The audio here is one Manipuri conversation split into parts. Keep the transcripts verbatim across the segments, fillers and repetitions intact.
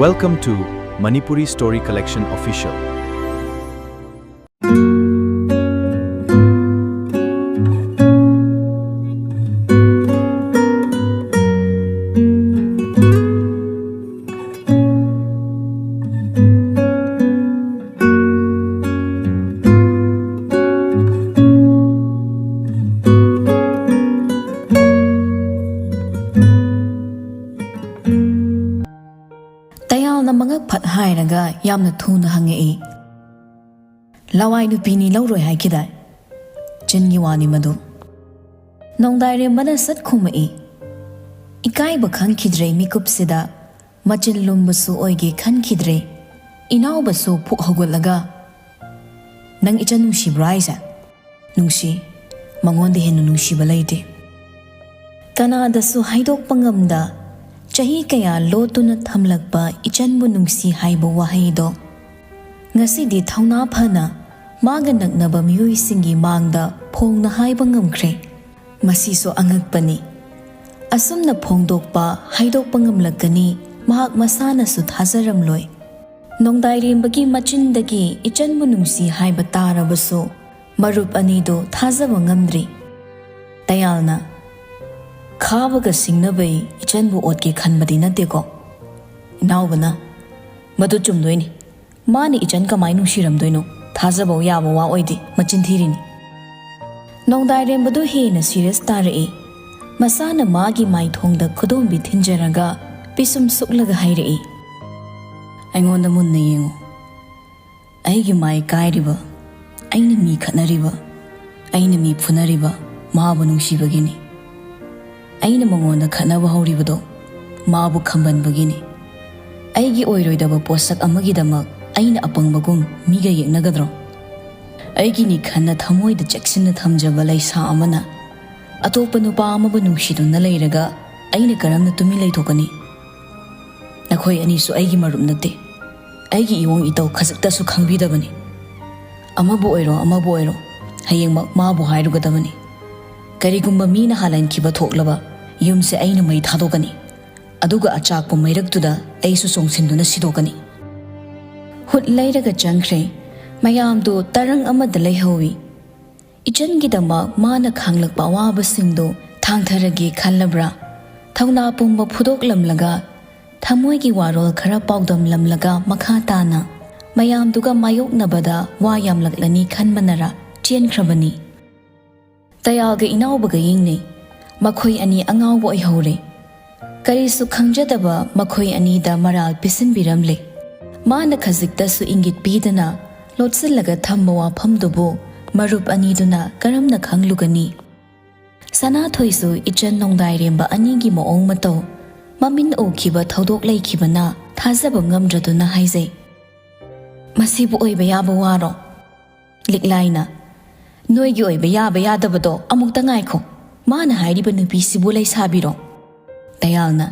Welcome to Manipuri Story Collection Official. ꯇꯌꯥꯜꯅ ꯃꯉꯛ ꯐꯠ ꯍꯥꯏꯔꯒ ꯌꯥꯝꯅ ꯊꯨꯅ ꯍꯪꯉꯛꯏ꯫ "ꯂꯋꯥꯏ ꯅꯨꯄꯤꯅꯤ ꯂꯧꯔꯣꯏ ꯍꯥꯏꯈꯤꯗꯥꯏ?" ꯆꯤꯟꯒꯤ ꯋꯥꯅꯤ ꯃꯗꯨ꯫ ꯅꯣꯡꯗꯥꯏꯔꯦꯝꯕꯅ ꯁꯠ ꯈꯨꯝꯃꯛꯏ꯫ ꯏꯀꯥꯏꯕ ꯈꯪꯈꯤꯗ꯭ꯔꯦ ꯃꯤꯀꯨꯞꯁꯤꯗ, ꯃꯆꯤꯟ ꯂꯨꯝꯕꯁꯨ ꯑꯣꯏꯒꯦ ꯈꯟꯈꯤꯗ꯭ꯔꯦ꯫ ꯏꯅꯥꯎꯕꯁꯨ ꯐꯨꯛ ꯍꯧꯒꯠꯂꯒ, "ꯅꯪ ꯏꯆꯟ ꯅꯨꯡꯁꯤꯕ꯭ꯔꯥ ꯍꯥꯏꯁꯦ?" "ꯅꯨꯡꯁꯤ꯫ ꯃꯉꯣꯟꯗ ꯍꯦꯟꯅ ꯅꯨꯡꯁꯤꯕ ꯂꯩꯇꯦ꯫" ꯀꯅꯥꯗꯁꯨ ꯍꯥꯏꯗꯣꯛꯄ ꯉꯝꯗ ꯆꯍꯤ ꯀꯌꯥ ꯂꯣꯠꯇꯨꯅ ꯊꯝꯂꯛꯄ ꯏꯆꯟꯕꯨ ꯅꯨꯡꯁꯤ ꯍꯥꯏꯕ ꯋꯥꯍꯩꯗꯣ ꯉꯁꯤꯗꯤ ꯊꯧꯅꯥ ꯐꯅ ꯃꯥꯒ ꯅꯛꯅꯕ ꯃꯤꯑꯣꯏꯁꯤꯡꯒꯤ ꯃꯥꯡꯗ ꯐꯣꯡꯅ ꯍꯥꯏꯕ ꯉꯝꯈ꯭ꯔꯦ꯫ ꯃꯁꯤꯁꯨ ꯑꯉꯛꯄꯅꯤ꯫ ꯑꯁꯨꯝꯅ ꯐꯣꯡꯗꯣꯛꯄ, ꯍꯥꯏꯗꯣꯛꯄ ꯉꯝꯂꯛꯀꯅꯤ ꯃꯍꯥꯛ ꯃꯁꯥꯅꯁꯨ ꯊꯥꯖꯔꯝꯂꯣꯏ꯫ ꯅꯣꯡꯗꯥꯏꯔꯦꯝꯕꯒꯤ ꯃꯆꯤꯟꯗꯒꯤ ꯏꯆꯟꯕꯨ ꯅꯨꯡꯁꯤ ꯍꯥꯏꯕ ꯇꯥꯔꯕꯁꯨ ꯃꯔꯨꯞ ꯑꯅꯤꯗꯨ ꯊꯥꯖꯕ ꯉꯝꯗ꯭ꯔꯤ꯫ ꯇꯌꯥꯜꯅ, "ꯈꯥꯕꯒ ꯁꯤꯡꯅꯕꯩ ꯏꯆꯟꯕꯨ ꯑꯣꯠꯀꯦ ꯈꯟꯕꯗꯤ ꯅꯠꯇꯦꯀꯣ?" ꯏꯅꯥꯎꯕꯅ, "ꯃꯗꯨ ꯆꯨꯝꯗꯣꯏꯅꯤ꯫ ꯃꯥꯅ ꯏꯆꯟ ꯀꯃꯥꯏ ꯅꯨꯡꯁꯤꯔꯝꯗꯣꯏꯅꯣ? ꯊꯥꯖꯕ ꯌꯥꯕ ꯋꯥ ꯑꯣꯏꯗꯦ, ꯃꯆꯤꯟ ꯊꯤꯔꯤꯅꯤ꯫" ꯅꯣꯡꯗꯥꯏꯔꯦꯝꯕꯗꯨ ꯍꯦꯟꯅ ꯁꯤꯔꯤꯌꯁ ꯇꯥꯔꯛꯏ꯫ ꯃꯁꯥꯅ ꯃꯥꯒꯤ ꯃꯥꯏꯊꯣꯡꯗ ꯈꯨꯗꯣꯝꯕꯤ ꯊꯤꯟꯖꯔꯒ ꯄꯤꯁꯨꯝ ꯁꯨꯛꯂꯒ ꯍꯥꯏꯔꯛꯏ, "ꯑꯩꯉꯣꯟꯗ ꯃꯨꯟꯅ ꯌꯦꯡꯉꯨ꯫ ꯑꯩꯒꯤ ꯃꯥꯏ ꯀꯥꯏꯔꯤꯕ, ꯑꯩꯅ ꯃꯤ ꯈꯠꯅꯔꯤꯕ, ꯑꯩꯅ ꯃꯤ ꯐꯨꯅꯔꯤꯕ ꯃꯥꯕꯨ ꯅꯨꯡꯁꯤꯕꯒꯤꯅꯤ꯫ ꯑꯩꯅ ꯃꯉꯣꯟꯗ ꯈꯠꯅꯕ ꯍꯧꯔꯤꯕꯗꯣ ꯃꯥꯕꯨ ꯈꯝꯕꯟꯕꯒꯤꯅꯤ꯫ ꯑꯩꯒꯤ ꯑꯣꯏꯔꯣꯏꯗꯕ ꯄꯣꯠꯁꯛ ꯑꯃꯒꯤꯗꯃꯛ ꯑꯩꯅ ꯑꯄꯪꯕꯒꯨꯝ ꯃꯤꯒ ꯌꯦꯛꯅꯒꯗ꯭ꯔꯣ? ꯑꯩꯒꯤꯅꯤ ꯈꯟꯅ ꯊꯃꯣꯏꯗ ꯆꯦꯛꯁꯤꯟꯅ ꯊꯝꯖꯕ ꯂꯩꯁꯥ ꯑꯃꯅ ꯑꯇꯣꯞꯄ ꯅꯨꯄꯥ ꯑꯃꯕꯨ ꯅꯨꯡꯁꯤꯗꯨꯅ ꯂꯩꯔꯒ ꯑꯩꯅ ꯀꯔꯝꯅ ꯇꯨꯃꯤꯟ ꯂꯩꯊꯣꯛꯀꯅꯤ? ꯅꯈꯣꯏ ꯑꯅꯤꯁꯨ ꯑꯩꯒꯤ ꯃꯔꯨꯞ ꯅꯠꯇꯦ꯫ ꯑꯩꯒꯤ ꯏꯋꯣꯡ ꯏꯇꯧ ꯈꯖꯤꯛꯇꯁꯨ ꯈꯪꯕꯤꯗꯕꯅꯤ꯫ ꯑꯃꯕꯨ ꯑꯣꯏꯔꯣ, ꯑꯃꯕꯨ ꯑꯣꯏꯔꯣ, ꯍꯌꯦꯡꯃꯛ ꯃꯥꯕꯨ ꯍꯥꯏꯔꯨꯒꯗꯕꯅꯤ꯫ ꯀꯔꯤꯒꯨꯝꯕ ꯃꯤꯅ ꯍꯥꯜꯍꯟꯈꯤꯕ ꯊꯣꯛꯂꯕ, ꯌꯨꯝꯁꯦ ꯑꯩꯅ ꯃꯩ ꯊꯥꯗꯣꯛꯀꯅꯤ꯫ ꯑꯗꯨꯒ ꯑꯆꯥꯛꯄ ꯃꯩꯔꯛꯇꯨꯗ ꯑꯩꯁꯨ ꯆꯣꯡꯁꯤꯟꯗꯨꯅ ꯁꯤꯗꯣꯛꯀꯅꯤ꯫ ꯍꯨꯠ ꯂꯩꯔꯒ ꯆꯪꯈ꯭ꯔꯦ꯫ ꯃꯌꯥꯝꯗꯨ ꯇꯔꯪ ꯑꯃꯗ ꯂꯩꯍꯧꯏ꯫ ꯏꯆꯟꯒꯤꯗꯃꯛ ꯃꯥꯅ ꯈꯥꯡꯂꯛꯄ ꯑꯋꯥꯕꯁꯤꯡꯗꯨ ꯊꯥꯡꯊꯔꯒꯦ ꯈꯜꯂꯕ꯭ꯔꯥ? ꯊꯧꯅꯥ ꯄꯨꯝꯕ ꯐꯨꯗꯣꯛꯂꯝꯂꯒ, ꯊꯃꯣꯏꯒꯤ ꯋꯥꯔꯣꯜ ꯈꯔ ꯄꯥꯎꯗꯝꯂꯝꯂꯒ, ꯃꯈꯥ ꯇꯥꯅ ꯃꯌꯥꯝꯗꯨꯒ ꯃꯥꯌꯣꯛꯅꯕꯗ ꯋꯥ ꯌꯥꯝꯂꯛꯂꯅꯤ ꯈꯟꯕꯅꯔ ꯆꯦꯟꯈ꯭ꯔꯕꯅꯤ꯫ ꯇꯌꯥꯜꯒ ꯏꯅꯥꯎꯕꯒ ꯌꯦꯡꯅꯩ꯫ ꯃꯈꯣꯏ ꯑꯅꯤ ꯑꯉꯥꯎꯕ ꯑꯣꯏꯍꯧꯔꯦ꯫ ꯀꯔꯤꯁꯨ ꯈꯪꯖꯗꯕ ꯃꯈꯣꯏ ꯑꯅꯤꯗ ꯃꯔꯥꯜ ꯄꯤꯁꯤꯟꯕꯤꯔꯝꯂꯦ꯫ ꯃꯥꯅ ꯈꯖꯤꯛꯇꯁꯨ ꯏꯪꯒꯤꯠ ꯄꯤꯗꯅ ꯂꯣꯠꯁꯤꯜꯂꯒ ꯊꯝꯕ ꯋꯥꯐꯝꯗꯨꯕꯨ ꯃꯔꯨꯞ ꯑꯅꯤꯗꯨꯅ ꯀꯔꯝꯅ ꯈꯪꯂꯨꯒꯅꯤ? ꯁꯅꯥꯊꯣꯏꯁꯨ ꯏꯆꯟ ꯅꯣꯡꯗꯥꯏꯔꯦꯝꯕ ꯑꯅꯤꯒꯤ ꯃꯑꯣꯡ ꯃꯇꯧ ꯃꯃꯤꯟ ꯎꯈꯤꯕ ꯊꯧꯗꯣꯛ ꯂꯩꯈꯤꯕꯅ ꯊꯥꯖꯕ ꯉꯝꯗ꯭ꯔꯗꯨꯅ ꯍꯥꯏꯖꯩ, "ꯃꯁꯤꯕꯨ ꯑꯣꯏꯕ ꯌꯥꯕ ꯋꯥꯔꯣ?" ꯂꯤꯛꯂꯥꯏꯅ, "ꯅꯣꯏꯒꯤ ꯑꯣꯏꯕ ꯌꯥꯕ ꯌꯥꯗꯕꯗꯣ ꯑꯃꯨꯛꯇ ꯉꯥꯏꯈꯣ꯫ ꯃꯥꯅ ꯍꯥꯏꯔꯤꯕ ꯅꯨꯄꯤꯁꯤꯕꯨ ꯂꯩꯁꯥꯕꯤꯔꯣ?" ꯇꯌꯥꯜꯅ,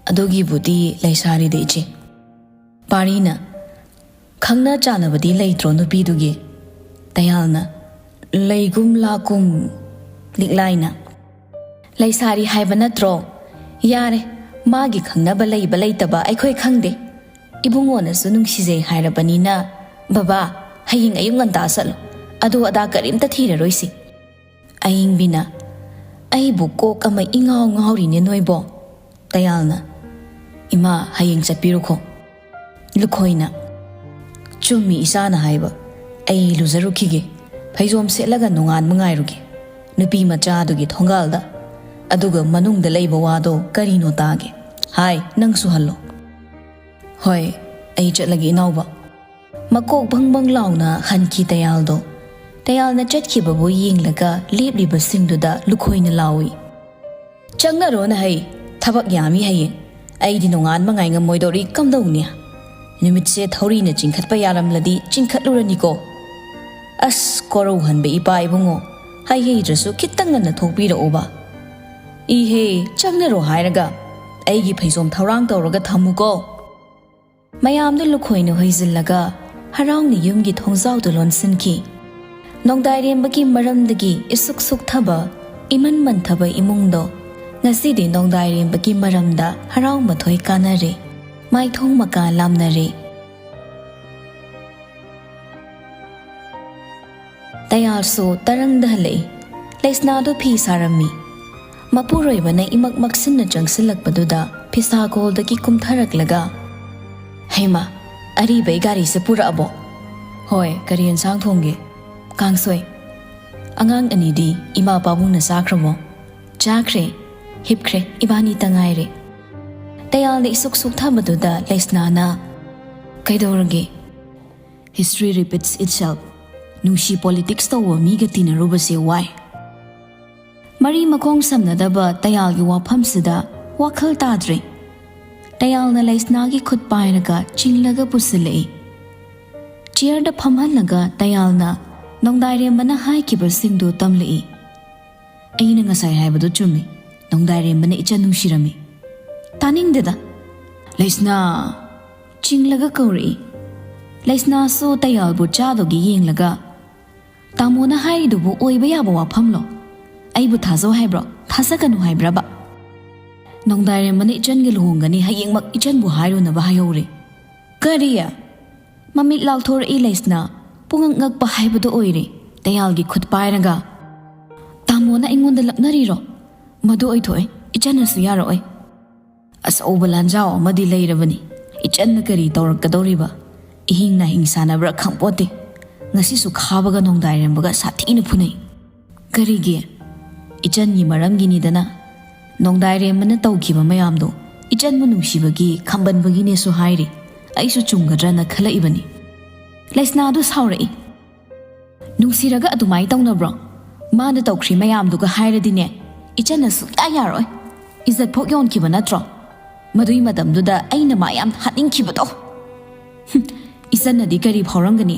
"ꯑꯗꯨꯒꯤꯕꯨꯗꯤ ꯂꯩꯁꯥꯔꯤꯗ, ꯏꯆꯦ꯫" ꯄꯥꯔꯤꯅ, "ꯈꯪꯅ ꯆꯥꯟꯅꯕꯗꯤ ꯂꯩꯇ꯭ꯔꯣ ꯅꯨꯄꯤꯗꯨꯒꯤ?" ꯇꯌꯥꯜꯅ, "ꯂꯩꯒꯨꯝ ꯂꯥꯛꯀꯨꯝ꯫" ꯂꯤꯛꯂꯥꯏꯅ, "ꯂꯩꯁꯥꯔꯤ ꯍꯥꯏꯕ ꯅꯠꯇ꯭ꯔꯣ? ꯌꯥꯔꯦ, ꯃꯥꯒꯤ ꯈꯪꯅꯕ ꯂꯩꯕ ꯂꯩꯇꯕ ꯑꯩꯈꯣꯏ ꯈꯪꯗꯦ꯫ ꯏꯕꯨꯡꯉꯣꯅꯁꯨ ꯅꯨꯡꯁꯤꯖꯩ ꯍꯥꯏꯔꯕꯅꯤꯅ, ꯕꯕꯥ, ꯍꯌꯦꯡ ꯑꯌꯨꯛ ꯉꯟꯇꯥ ꯆꯠꯂꯣ꯫ ꯑꯗꯨ ꯑꯗꯥ ꯀꯔꯤꯝꯇ ꯊꯤꯔꯔꯣꯏꯁꯤ꯫" ꯑꯌꯤꯡꯕꯤꯅ, "ꯑꯩꯕꯨ ꯀꯣꯛ ꯑꯃ ꯏꯉꯥꯎ ꯉꯥꯎꯔꯤꯅꯦ ꯅꯣꯏꯕꯣ꯫" ꯇꯌꯥꯜꯅ, "ꯏꯃꯥ, ꯍꯌꯦꯡ ꯆꯠꯄꯤꯔꯨꯈꯣ꯫" ꯂꯨꯈꯣꯏꯅ, "ꯆꯨꯝꯃꯤ ꯏꯆꯥꯅ ꯍꯥꯏꯕ꯫ ꯑꯩ ꯂꯨꯖꯔꯨꯈꯤꯒꯦ꯫ ꯐꯩꯖꯣꯝ ꯁꯦꯠꯂꯒ ꯅꯣꯡꯉꯥꯟꯕ ꯉꯥꯏꯔꯨꯒꯦ꯫ ꯅꯨꯄꯤ ꯃꯆꯥꯗꯨꯒꯤ ꯊꯣꯡꯒꯥꯜꯗ꯫ ꯑꯗꯨꯒ ꯃꯅꯨꯡꯗ ꯂꯩꯕ ꯋꯥꯗꯣ ꯀꯔꯤꯅꯣ ꯇꯥꯒꯦ꯫ ꯍꯥꯏ, ꯅꯪꯁꯨ ꯍꯜꯂꯣ꯫" "ꯍꯣꯏ, ꯑꯩ ꯆꯠꯂꯒꯦ ꯏꯅꯥꯎꯕ꯫" ꯃꯀꯣꯛ ꯕꯪ ꯕꯪ ꯂꯥꯎꯅ ꯍꯟꯈꯤ ꯇꯌꯥꯜꯗꯣ꯫ ꯇꯌꯥꯜꯅ ꯆꯠꯈꯤꯕꯕꯨ ꯌꯦꯡꯂꯒ ꯂꯦꯞꯂꯤꯕꯁꯤꯡꯗꯨꯗ ꯂꯨꯈꯣꯏꯅ ꯂꯥꯎꯏ, "ꯆꯪꯅꯔꯣꯅ ꯍꯩ, ꯊꯕꯛ ꯌꯥꯝꯃꯤ ꯍꯌꯦꯡ꯫ ꯑꯩꯗꯤ ꯅꯣꯡꯉꯥꯟꯕ ꯉꯥꯏ ꯉꯝꯃꯣꯏꯗꯧꯔꯤ, ꯀꯝꯗꯧꯅꯤ? ꯅꯨꯃꯤꯠꯁꯦ ꯊꯧꯔꯤꯅ ꯆꯤꯡꯈꯠꯄ ꯌꯥꯔꯝꯂꯗꯤ ꯆꯤꯡꯈꯠꯂꯨꯔꯅꯤꯀꯣ꯫ ꯑꯁ, ꯀꯣꯔꯧ ꯍꯟꯕ ꯏꯄꯥ ꯏꯕꯨꯡꯉꯣ, ꯍꯩ ꯍꯩꯗ꯭ꯔꯁꯨ ꯈꯤꯇꯪ ꯉꯟꯅ ꯊꯣꯛꯄꯤꯔꯛꯎꯕ꯫ ꯏꯍꯦ, ꯆꯪꯅꯔꯣ ꯍꯥꯏꯔꯒ ꯑꯩꯒꯤ ꯐꯩꯖꯣꯝ ꯊꯧꯔꯥꯡ ꯇꯧꯔꯒ ꯊꯝꯃꯨꯀꯣ꯫" ꯃꯌꯥꯝꯗꯨ ꯂꯨꯈꯣꯏꯅ ꯍꯨꯏꯖꯤꯜꯂꯒ ꯍꯔꯥꯎꯅ ꯌꯨꯝꯒꯤ ꯊꯣꯡꯖꯥꯎꯗꯨ ꯂꯣꯟꯁꯤꯟꯈꯤ꯫ ꯅꯣꯡꯗꯥꯏꯔꯦꯝꯕꯒꯤ ꯃꯔꯝꯗꯒꯤ ꯏꯁꯨꯛ ꯁꯨꯛꯊꯕ, ꯏꯃꯟ ꯃꯟꯊꯕ ꯏꯃꯨꯡꯗꯣ ꯉꯁꯤꯗꯤ ꯅꯣꯡꯗꯥꯏꯔꯦꯝꯕꯒꯤ ꯃꯔꯝꯗ ꯍꯔꯥꯎ ꯃꯊꯣꯏ ꯀꯥꯟꯅꯔꯦ꯫ ꯃꯥꯏꯊꯣꯡ ꯃꯀꯥ ꯂꯥꯝꯅꯔꯦ꯫ ꯇꯌꯥꯜꯁꯨ ꯇꯔꯪꯗ ꯍꯜꯂꯛꯏ꯫ ꯂꯩꯁꯅꯥꯗꯨ ꯐꯤ ꯁꯥꯔꯝꯃꯤ꯫ ꯃꯄꯨꯔꯣꯏꯕꯅ ꯏꯃꯛ ꯃꯛꯁꯤꯟꯅ ꯆꯪꯁꯤꯜꯂꯛꯄꯗꯨꯗ ꯐꯤꯁꯥꯀꯣꯜꯗꯒꯤ ꯀꯨꯝꯊꯔꯛꯂꯒ, "ꯍꯩꯃꯥ, ꯑꯔꯤꯕꯩ ꯒꯥꯔꯤꯁꯦ ꯄꯨꯔꯛꯑꯕꯣ?" "ꯍꯣꯏ, ꯀꯔꯤ ꯑꯦꯟꯁꯥꯡ ꯊꯣꯡꯒꯦ?" "ꯀꯥꯡꯁꯣꯏ꯫" "ꯑꯉꯥꯡ ꯑꯅꯤꯗꯤ ꯏꯃꯥ ꯄꯥꯕꯨꯡꯅ ꯆꯥꯈ꯭ꯔꯕꯣ?" "ꯆꯥꯈ꯭ꯔꯦ, ꯍꯤꯞꯈ꯭ꯔꯦ, ꯏꯕꯥꯅꯤꯇ ꯉꯥꯏꯔꯦ꯫" ꯇꯌꯥꯜꯅ ꯏꯁꯨꯛ ꯁꯨꯛꯊꯕꯗꯨꯗ ꯂꯩꯁꯅꯥꯅ, "ꯀꯩꯗꯧꯔꯒꯦ?" "History repeats itself꯫ ꯅꯨꯡꯁꯤ ꯄꯣꯂꯤꯇꯤꯛꯁ ꯇꯧꯕ ꯃꯤꯒ ꯇꯤꯟꯅꯔꯨꯕꯁꯦ ꯋꯥꯏ꯫" ꯃꯔꯤ ꯃꯈꯣꯡ ꯁꯝꯅꯗꯕ ꯇꯌꯥꯜꯒꯤ ꯋꯥꯐꯝꯁꯤꯗ ꯋꯥꯈꯜ ꯇꯥꯗ꯭ꯔꯦ꯫ ꯇꯌꯥꯜꯅ ꯂꯩꯁꯅꯥꯒꯤ ꯈꯨꯠ ꯄꯥꯏꯔꯒ ꯆꯤꯡꯂꯒ ꯄꯨꯁꯤꯜꯂꯛꯏ꯫ ꯆꯤꯌꯔꯗ ꯐꯝꯍꯜꯂꯒ ꯇꯌꯥꯜꯅ ꯅꯣꯡꯗꯥꯏꯔꯦꯝꯕꯅ ꯍꯥꯏꯈꯤꯕꯁꯤꯡꯗꯨ ꯇꯝꯂꯛꯏ꯫ "ꯑꯩꯅ ꯉꯁꯥꯏ ꯍꯥꯏꯕꯗꯨ ꯆꯨꯝꯃꯤ꯫ ꯅꯣꯡꯗꯥꯏꯔꯦꯝꯕꯅ ꯏꯆꯟ ꯅꯨꯡꯁꯤꯔꯝꯃꯤ꯫" "ꯇꯥꯅꯤꯡꯗꯦꯗ꯫" "ꯂꯩꯁꯅꯥ!" ꯆꯤꯡꯂꯒ ꯀꯧꯔꯛꯏ꯫ ꯂꯩꯁꯅꯥꯁꯨ ꯇꯌꯥꯜꯕꯨ ꯆꯥꯗꯨꯒꯤ ꯌꯦꯡꯂꯒ, "ꯇꯥꯃꯣꯅ ꯍꯥꯏꯔꯤꯗꯨꯕꯨ ꯑꯣꯏꯕ ꯌꯥꯕ ꯋꯥꯐꯝꯂꯣ? ꯑꯩꯕꯨ ꯊꯥꯖꯧ ꯍꯥꯏꯕ꯭ꯔꯣ? ꯊꯥꯖꯒꯅꯨ ꯍꯥꯏꯕ꯭ꯔꯕ?" "ꯅꯣꯡꯗꯥꯏꯔꯦꯝꯕꯅ ꯏꯆꯟꯒ ꯂꯨꯍꯣꯡꯒꯅꯤ, ꯍꯌꯦꯡꯃꯛ ꯏꯆꯟꯕꯨ ꯍꯥꯏꯔꯨꯅꯕ ꯍꯥꯏꯍꯧꯔꯦ꯫" "ꯀꯔꯤ?" ꯃꯃꯤꯠ ꯂꯥꯎꯊꯣꯔꯛꯏ ꯂꯩꯁꯅꯥ꯫ ꯄꯨꯡꯉꯛ ꯉꯛꯄ ꯍꯥꯏꯕꯗꯨ ꯑꯣꯏꯔꯦ꯫ ꯇꯌꯥꯜꯒꯤ ꯈꯨꯠ ꯄꯥꯏꯔꯒ, "ꯇꯥꯃꯣꯅ ꯑꯩꯉꯣꯟꯗ ꯂꯛꯅꯔꯤꯔꯣ? ꯃꯗꯨ ꯑꯣꯏꯊꯣꯛꯑꯦ, ꯏꯆꯟꯅꯁꯨ ꯌꯥꯔꯛꯑꯣꯏ꯫" "ꯑꯆꯧꯕ ꯂꯥꯟꯖꯥꯎ ꯑꯃꯗꯤ ꯂꯩꯔꯕꯅꯤ꯫ ꯏꯆꯟꯅ ꯀꯔꯤ ꯇꯧꯔꯛꯀꯗꯧꯔꯤꯕ? ꯏꯍꯤꯡ ꯅꯥꯍꯤꯡ ꯁꯥꯟꯅꯕ꯭ꯔꯥ ꯈꯪꯄꯣꯠꯇꯦ꯫ ꯉꯁꯤꯁꯨ ꯈꯥꯕꯒ ꯅꯣꯡꯗꯥꯏꯔꯦꯝꯕꯒ ꯁꯥꯊꯤꯅ ꯐꯨꯅꯩ꯫" "ꯀꯔꯤꯒꯤ?" "ꯏꯆꯟꯒꯤ ꯃꯔꯝꯒꯤꯅꯤꯗꯅ꯫ ꯅꯣꯡꯗꯥꯏꯔꯦꯝꯕꯅ ꯇꯧꯈꯤꯕ ꯃꯌꯥꯝꯗꯣ ꯏꯆꯟꯕꯨ ꯅꯨꯡꯁꯤꯕꯒꯤ, ꯈꯝꯕꯟꯕꯒꯤꯅꯦꯁꯨ ꯍꯥꯏꯔꯤ꯫ ꯑꯩꯁꯨ ꯆꯨꯝꯒꯗ꯭ꯔꯅ ꯈꯜꯂꯛꯏꯕꯅꯤ꯫" ꯂꯩꯁꯅꯥꯗꯨ ꯁꯥꯎꯔꯛꯏ꯫ "ꯅꯨꯡꯁꯤꯔꯒ ꯑꯗꯨꯃꯥꯏ ꯇꯧꯅꯕ꯭ꯔꯣ? ꯃꯥꯅ ꯇꯧꯈ꯭ꯔꯤ ꯃꯌꯥꯝꯗꯨꯒ ꯍꯥꯏꯔꯗꯤꯅꯦ, ꯏꯆꯟꯅ ꯁꯨꯛꯌꯥ ꯌꯥꯔꯣꯏ꯫ ꯏꯖꯠ ꯐꯥꯎ ꯌꯣꯟꯈꯤꯕ ꯅꯠꯇ꯭ꯔꯣ? ꯃꯗꯨꯏ ꯃꯇꯝꯗꯨꯗ ꯑꯩꯅ ꯃꯥ ꯌꯥꯝ ꯍꯥꯠꯅꯤꯡꯈꯤꯕꯗꯣ꯫" "ꯍꯨꯝ, ꯏꯆꯟꯅꯗꯤ ꯀꯔꯤ ꯐꯥꯎꯔꯝꯒꯅꯤ?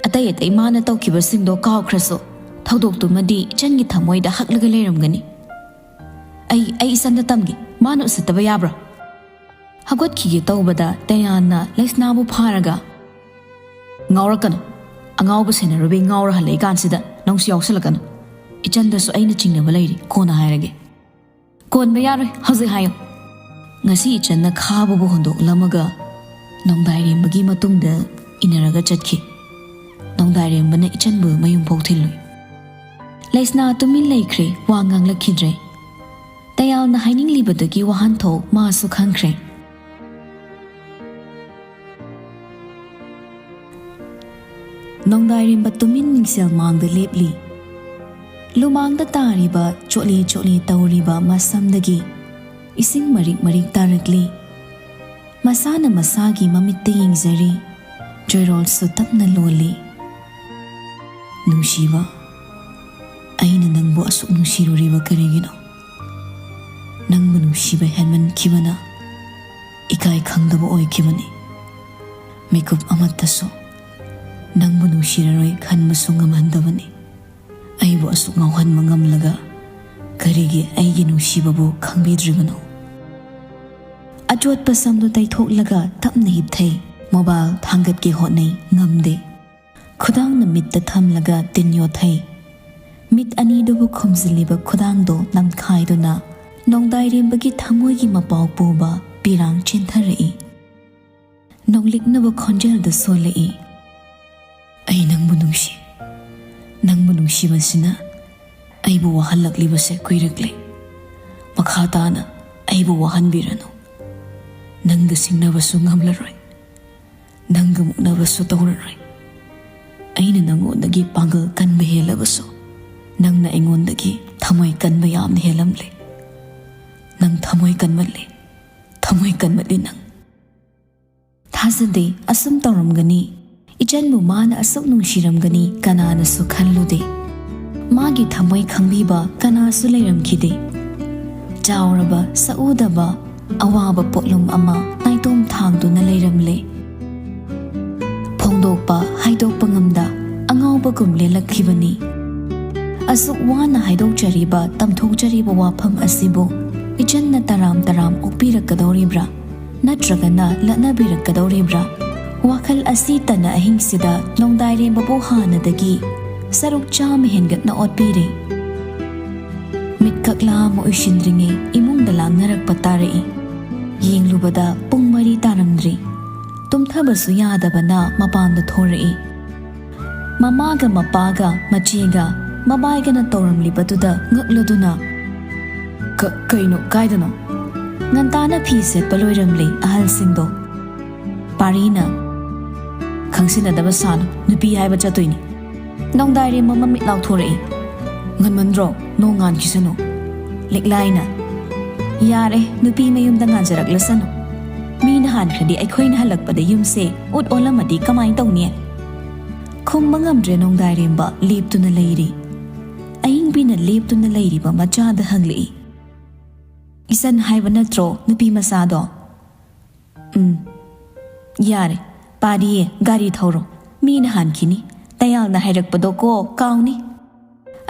ꯑꯇꯩ ꯑꯇꯩ ꯃꯥꯅ ꯇꯧꯈꯤꯕꯁꯤꯡꯗꯣ ꯀꯥꯎꯈ꯭ꯔꯁꯨ, ꯊꯧꯗꯣꯛꯇꯨꯃꯗꯤ ꯏꯆꯟꯒꯤ ꯊꯃꯣꯏꯗ ꯍꯛꯂꯒ ꯂꯩꯔꯝꯒꯅꯤ꯫" "ꯑꯩ, ꯑꯩ ꯏꯆꯟꯗ ꯇꯝꯒꯦ꯫ ꯃꯥꯅ ꯎꯁꯤꯠꯇꯕ ꯌꯥꯕ꯭ꯔꯥ?" ꯍꯧꯒꯠꯈꯤꯒꯦ ꯇꯧꯕꯗ ꯇꯌꯥꯟꯅ ꯂꯩꯁꯅꯥꯕꯨ ꯐꯥꯔꯒ, "ꯉꯥꯎꯔꯛꯀꯅꯨ꯫ ꯑꯉꯥꯎꯕ ꯁꯦꯟꯅꯔꯨꯕꯤ ꯉꯥꯎꯔ ꯍꯜꯂꯛꯏ ꯀꯥꯟꯁꯤꯗ ꯅꯪꯁꯨ ꯌꯥꯎꯁꯜꯂꯛꯀꯅꯨ꯫ ꯏꯆꯟꯗꯁꯨ ꯑꯩꯅ ꯆꯤꯡꯅꯕ ꯂꯩꯔꯤ, ꯀꯣꯟꯅ ꯍꯥꯏꯔꯒꯦ꯫" ꯀꯣꯟꯕ ꯌꯥꯔꯣꯏ, ꯍꯧꯖꯤꯛ ꯍꯥꯏꯌꯨ꯫ ꯉꯁꯤ ꯏꯆꯟꯅ ꯈꯥꯕꯕꯨ ꯍꯣꯟꯗꯣꯛꯂꯝꯃꯒ ꯅꯣꯡꯗꯥꯏꯔꯦꯝꯕꯒꯤ ꯃꯇꯨꯡꯗ ꯏꯟꯅꯔꯒ ꯆꯠꯈꯤ꯫ ꯅꯣꯡꯗꯥꯏꯔꯦꯝꯕꯅ ꯏꯆꯟꯕꯨ ꯃꯌꯨꯝꯐꯥꯎ ꯊꯤꯜꯂꯨꯏ꯫ ꯂꯩꯁꯅꯥ ꯇꯨꯃꯤꯟ ꯂꯩꯈ꯭ꯔꯦ, ꯋꯥ ꯉꯥꯡꯂꯛꯈꯤꯗ꯭ꯔꯦ꯫ ꯇꯌꯥꯜꯅ ꯍꯥꯏꯅꯤꯡꯂꯤꯕꯗꯨꯒꯤ ꯋꯥꯍꯟꯊꯣꯛ ꯃꯥꯁꯨ ꯈꯪꯈ꯭ꯔꯦ꯫ ꯅꯣꯡꯗꯥꯏꯔꯦꯝꯕ ꯇꯨꯃꯤꯟ ꯃꯤꯡꯁꯦꯜ ꯃꯥꯡꯗ ꯂꯦꯞꯂꯤ꯫ ꯂꯨꯃꯥꯡꯗ ꯇꯥꯔꯤꯕ ꯆꯣꯠꯂꯤ ꯆꯣꯠꯂꯤ ꯇꯧꯔꯤꯕ ꯃꯁꯝꯗꯒꯤ ꯏꯁꯤꯡ ꯃꯔꯤꯛ ꯃꯔꯤꯛ ꯇꯥꯔꯛꯂꯤ꯫ ꯃꯁꯥꯅ ꯃꯁꯥꯒꯤ ꯃꯃꯤꯠꯇ ꯌꯦꯡꯖꯔꯤ꯫ ꯆꯣꯏꯔꯣꯜꯁꯨ ꯇꯞꯅ ꯂꯣꯜꯂꯤ꯫ "ꯅꯨꯡꯁꯤꯕ, ꯑꯩꯅ ꯅꯪꯕꯨ ꯑꯁꯨꯛ ꯅꯨꯡꯁꯤꯔꯨꯔꯤꯕ ꯀꯔꯤꯒꯤꯅꯣ? ꯅꯪꯕꯨ ꯅꯨꯡꯁꯤꯕ ꯍꯦꯟꯃꯟꯈꯤꯕꯅ ꯏꯀꯥꯏ ꯈꯪꯗꯕ ꯑꯣꯏꯈꯤꯕꯅꯤ꯫ ꯃꯤꯀꯨꯞ ꯑꯃꯠꯇꯁꯨ ꯅꯪꯕꯨ ꯅꯨꯡꯁꯤꯔꯔꯣꯏ ꯈꯟꯕꯁꯨ ꯉꯝꯍꯟꯗꯕꯅꯤ꯫ ꯑꯩꯕꯨ ꯑꯁꯨꯛ ꯉꯥꯎꯍꯟꯕ ꯉꯝꯂꯒ ꯀꯔꯤꯒꯤ ꯑꯩꯒꯤ ꯅꯨꯡꯁꯤꯕꯕꯨ ꯈꯪꯕꯤꯗ꯭ꯔꯤꯕꯅꯣ?" ꯑꯆꯣꯠꯄ ꯁꯝꯗꯨ ꯇꯩꯊꯣꯛꯂꯒ ꯇꯞꯅ ꯍꯤꯞꯊꯩ꯫ ꯃꯣꯕꯥꯏꯜ ꯊꯥꯡꯒꯠꯀꯦ ꯍꯣꯠꯅꯩ, ꯉꯝꯗꯦ꯫ ꯈꯨꯗꯥꯡꯅ ꯃꯤꯠꯇ ꯊꯝꯂꯒ ꯇꯤꯟ ꯌꯣꯠꯊꯩ꯫ ꯃꯤꯠ ꯑꯅꯤꯗꯨꯕꯨ ꯈꯨꯝꯖꯤꯜꯂꯤꯕ ꯈꯨꯗꯥꯡꯗꯣ ꯅꯝꯈꯥꯏꯗꯨꯅ ꯅꯣꯡꯗꯥꯏꯔꯦꯝꯕꯒꯤ ꯊꯃꯣꯏꯒꯤ ꯃꯄꯥꯎ ꯄꯨꯕ ꯄꯤꯔꯥꯡ ꯆꯦꯟꯊꯔꯛꯏ꯫ ꯅꯣꯡꯂꯤꯛꯅꯕ ꯈꯣꯟꯖꯦꯜꯗ ꯁꯣꯜꯂꯛꯏ, "ꯑꯩ ꯅꯪꯕꯨ ꯅꯨꯡꯁꯤ꯫ ꯅꯪꯕꯨ ꯅꯨꯡꯁꯤꯕꯁꯤꯅ ꯑꯩꯕꯨ ꯋꯥꯍꯜꯂꯛꯂꯤꯕꯁꯦ ꯀꯨꯏꯔꯛꯂꯦ꯫ ꯃꯈꯥ ꯇꯥꯅ ꯑꯩꯕꯨ ꯋꯥꯍꯟꯕꯤꯔꯅꯨ꯫ ꯅꯪꯒ ꯁꯤꯡꯅꯕꯁꯨ ꯉꯝꯂꯔꯣꯏ꯫ ꯅꯪꯒ ꯃꯨꯛꯅꯕꯁꯨ ꯇꯧꯔꯔꯣꯏ꯫ ꯑꯩꯅ ꯅꯪꯉꯣꯟꯗꯒꯤ ꯄꯥꯡꯒꯜ ꯀꯟꯕ ꯍꯦꯜꯂꯕꯁꯨ, ꯅꯪꯅ ꯑꯩꯉꯣꯟꯗꯒꯤ ꯊꯃꯣꯏ ꯀꯟꯕ ꯌꯥꯝꯅ ꯍꯦꯜꯂꯝꯂꯦ꯫ ꯅꯪ ꯊꯃꯣꯏ ꯀꯟꯃꯜꯂꯦ꯫ ꯊꯃꯣꯏ ꯀꯟꯃꯜꯂꯦ ꯅꯪ꯫" ꯊꯥꯖꯗꯦ, ꯑꯁꯨꯝ ꯇꯧꯔꯝꯒꯅꯤ꯫ ꯏꯆꯟꯕꯨ ꯃꯥꯅ ꯑꯁꯨꯛ ꯅꯨꯡꯁꯤꯔꯝꯒꯅꯤ ꯀꯅꯥꯅꯁꯨ ꯈꯜꯂꯨꯗꯦ꯫ ꯃꯥꯒꯤ ꯊꯃꯣꯏ ꯈꯪꯕꯤꯕ ꯀꯅꯥꯁꯨ ꯂꯩꯔꯝꯈꯤꯗꯦ꯫ ꯆꯥꯎꯔꯕ, ꯁꯛꯎꯗꯕ, ꯑꯋꯥꯕ ꯄꯣꯠꯂꯨꯝ ꯑꯃ ꯅꯥꯏꯇꯣꯝ ꯊꯥꯡꯗꯨꯅ ꯂꯩꯔꯝꯂꯦ꯫ ꯐꯣꯡꯗꯣꯛꯄ, ꯍꯥꯏꯗꯣꯛꯄ ꯉꯝꯗ ꯑꯉꯥꯎꯕꯒꯨꯝ ꯂꯦꯜꯂꯛꯈꯤꯕꯅꯤ꯫ ꯑꯁꯨꯛ ꯋꯥꯅ ꯍꯥꯏꯗꯣꯛꯆꯔꯤꯕ, ꯇꯝꯊꯣꯛꯆꯔꯤꯕ ꯋꯥꯐꯝ ꯑꯁꯤꯕꯨ ꯏꯆꯟꯅ ꯇꯔꯥꯝ ꯇꯔꯥꯝ ꯑꯣꯛꯄꯤꯔꯛꯀꯗꯧꯔꯤꯕ꯭ꯔꯥ? ꯅꯠꯇ꯭ꯔꯒꯅ ꯂꯠꯅꯕꯤꯔꯛꯀꯗꯧꯔꯤꯕ꯭ꯔꯥ? ꯋꯥꯈꯜ ꯑꯁꯤ ꯇꯅ ꯑꯍꯤꯡꯁꯤꯗ ꯅꯣꯡꯗꯥꯏꯔꯦꯝꯕꯕꯨ ꯍꯥꯟꯅꯗꯒꯤ ꯁꯔꯨꯛ ꯆꯥꯝꯃ ꯍꯦꯟꯒꯠꯅ ꯑꯣꯠꯄꯤꯔꯦ꯫ ꯃꯤꯠ ꯀꯛꯂꯥ ꯑꯃ ꯎꯏꯁꯤꯟꯗ꯭ꯔꯤꯉꯩ ꯏꯃꯨꯡꯗ ꯂꯥꯡꯅꯔꯛꯄ ꯇꯥꯔꯛꯏ꯫ ꯌꯦꯡꯂꯨꯕꯗ ꯄꯨꯡ ꯃꯔꯤ ꯇꯥꯔꯝꯗ꯭ꯔꯤ꯫ ꯇꯨꯝꯊꯕꯁꯨ ꯌꯥꯗꯕꯅ ꯃꯄꯥꯟꯗ ꯊꯣꯔꯛꯏ꯫ ꯃꯃꯥꯒ ꯃꯄꯥꯒ ꯃꯆꯦꯒ ꯃꯕꯥꯏꯒꯅ ꯇꯧꯔꯝꯂꯤꯕꯗꯨꯗ ꯉꯛꯂꯗꯨꯅ, "ꯀ-, ꯀꯩꯅꯣ, ꯀꯥꯏꯗꯅꯣ?" ꯉꯟꯇꯥꯅ ꯐꯤ ꯁꯦꯠꯄ ꯂꯣꯏꯔꯝꯂꯤ ꯑꯍꯜꯁꯤꯡꯗꯣ꯫ ꯄꯥꯔꯤꯅ, "ꯈꯪꯁꯤꯟꯅꯗꯕ ꯁꯥꯅꯨ, ꯅꯨꯄꯤ ꯍꯥꯏꯕ ꯆꯠꯇꯣꯏꯅꯤ꯫" ꯅꯣꯡꯗꯥꯏꯔꯦꯝꯕ ꯃꯃꯤꯠ ꯂꯥꯎꯊꯣꯔꯛꯏ꯫ "ꯉꯟꯃꯟꯗ꯭ꯔꯣ? ꯅꯣꯡ ꯉꯥꯟꯈꯤꯁꯅꯨ꯫" ꯂꯤꯛꯂꯥꯏꯅ, "ꯌꯥꯔꯦ, ꯅꯨꯄꯤ ꯃꯌꯨꯝꯗ ꯉꯥꯟꯖꯔꯛꯂꯁꯅꯨ꯫ ꯃꯤꯅ ꯍꯥꯟꯈ꯭ꯔꯗꯤ ꯑꯩꯈꯣꯏꯅ ꯍꯜꯂꯛꯄꯗ ꯌꯨꯝꯁꯦ ꯎꯠ ꯑꯣꯜꯂꯝꯃꯗꯤ ꯀꯃꯥꯏ ꯇꯧꯅꯤ?" ꯈꯨꯝꯕ ꯉꯝꯗ꯭ꯔꯦ ꯅꯣꯡꯗꯥꯏꯔꯦꯝꯕ ꯂꯦꯞꯇꯨꯅ ꯂꯩꯔꯤ꯫ ꯑꯏꯪꯕꯤꯅ ꯂꯦꯞꯇꯨꯅ ꯂꯩꯔꯤꯕ ꯃꯆꯥꯗ ꯍꯪꯂꯛꯏ, "ꯏꯆꯟ ꯍꯥꯏꯕ ꯅꯠꯇ꯭ꯔꯣ ꯅꯨꯄꯤ ꯃꯆꯥꯗꯣ?" "ꯎꯝ, ꯌꯥꯔꯦ, ꯄꯥꯔꯤꯌꯦ, ꯒꯥꯔꯤ ꯊꯧꯔꯣ꯫ ꯃꯤꯅ ꯍꯥꯟꯈꯤꯅꯤ꯫ ꯇꯌꯥꯜꯅ ꯍꯥꯏꯔꯛꯄꯗꯣ ꯀꯣ ꯀꯥꯎꯅꯤ꯫"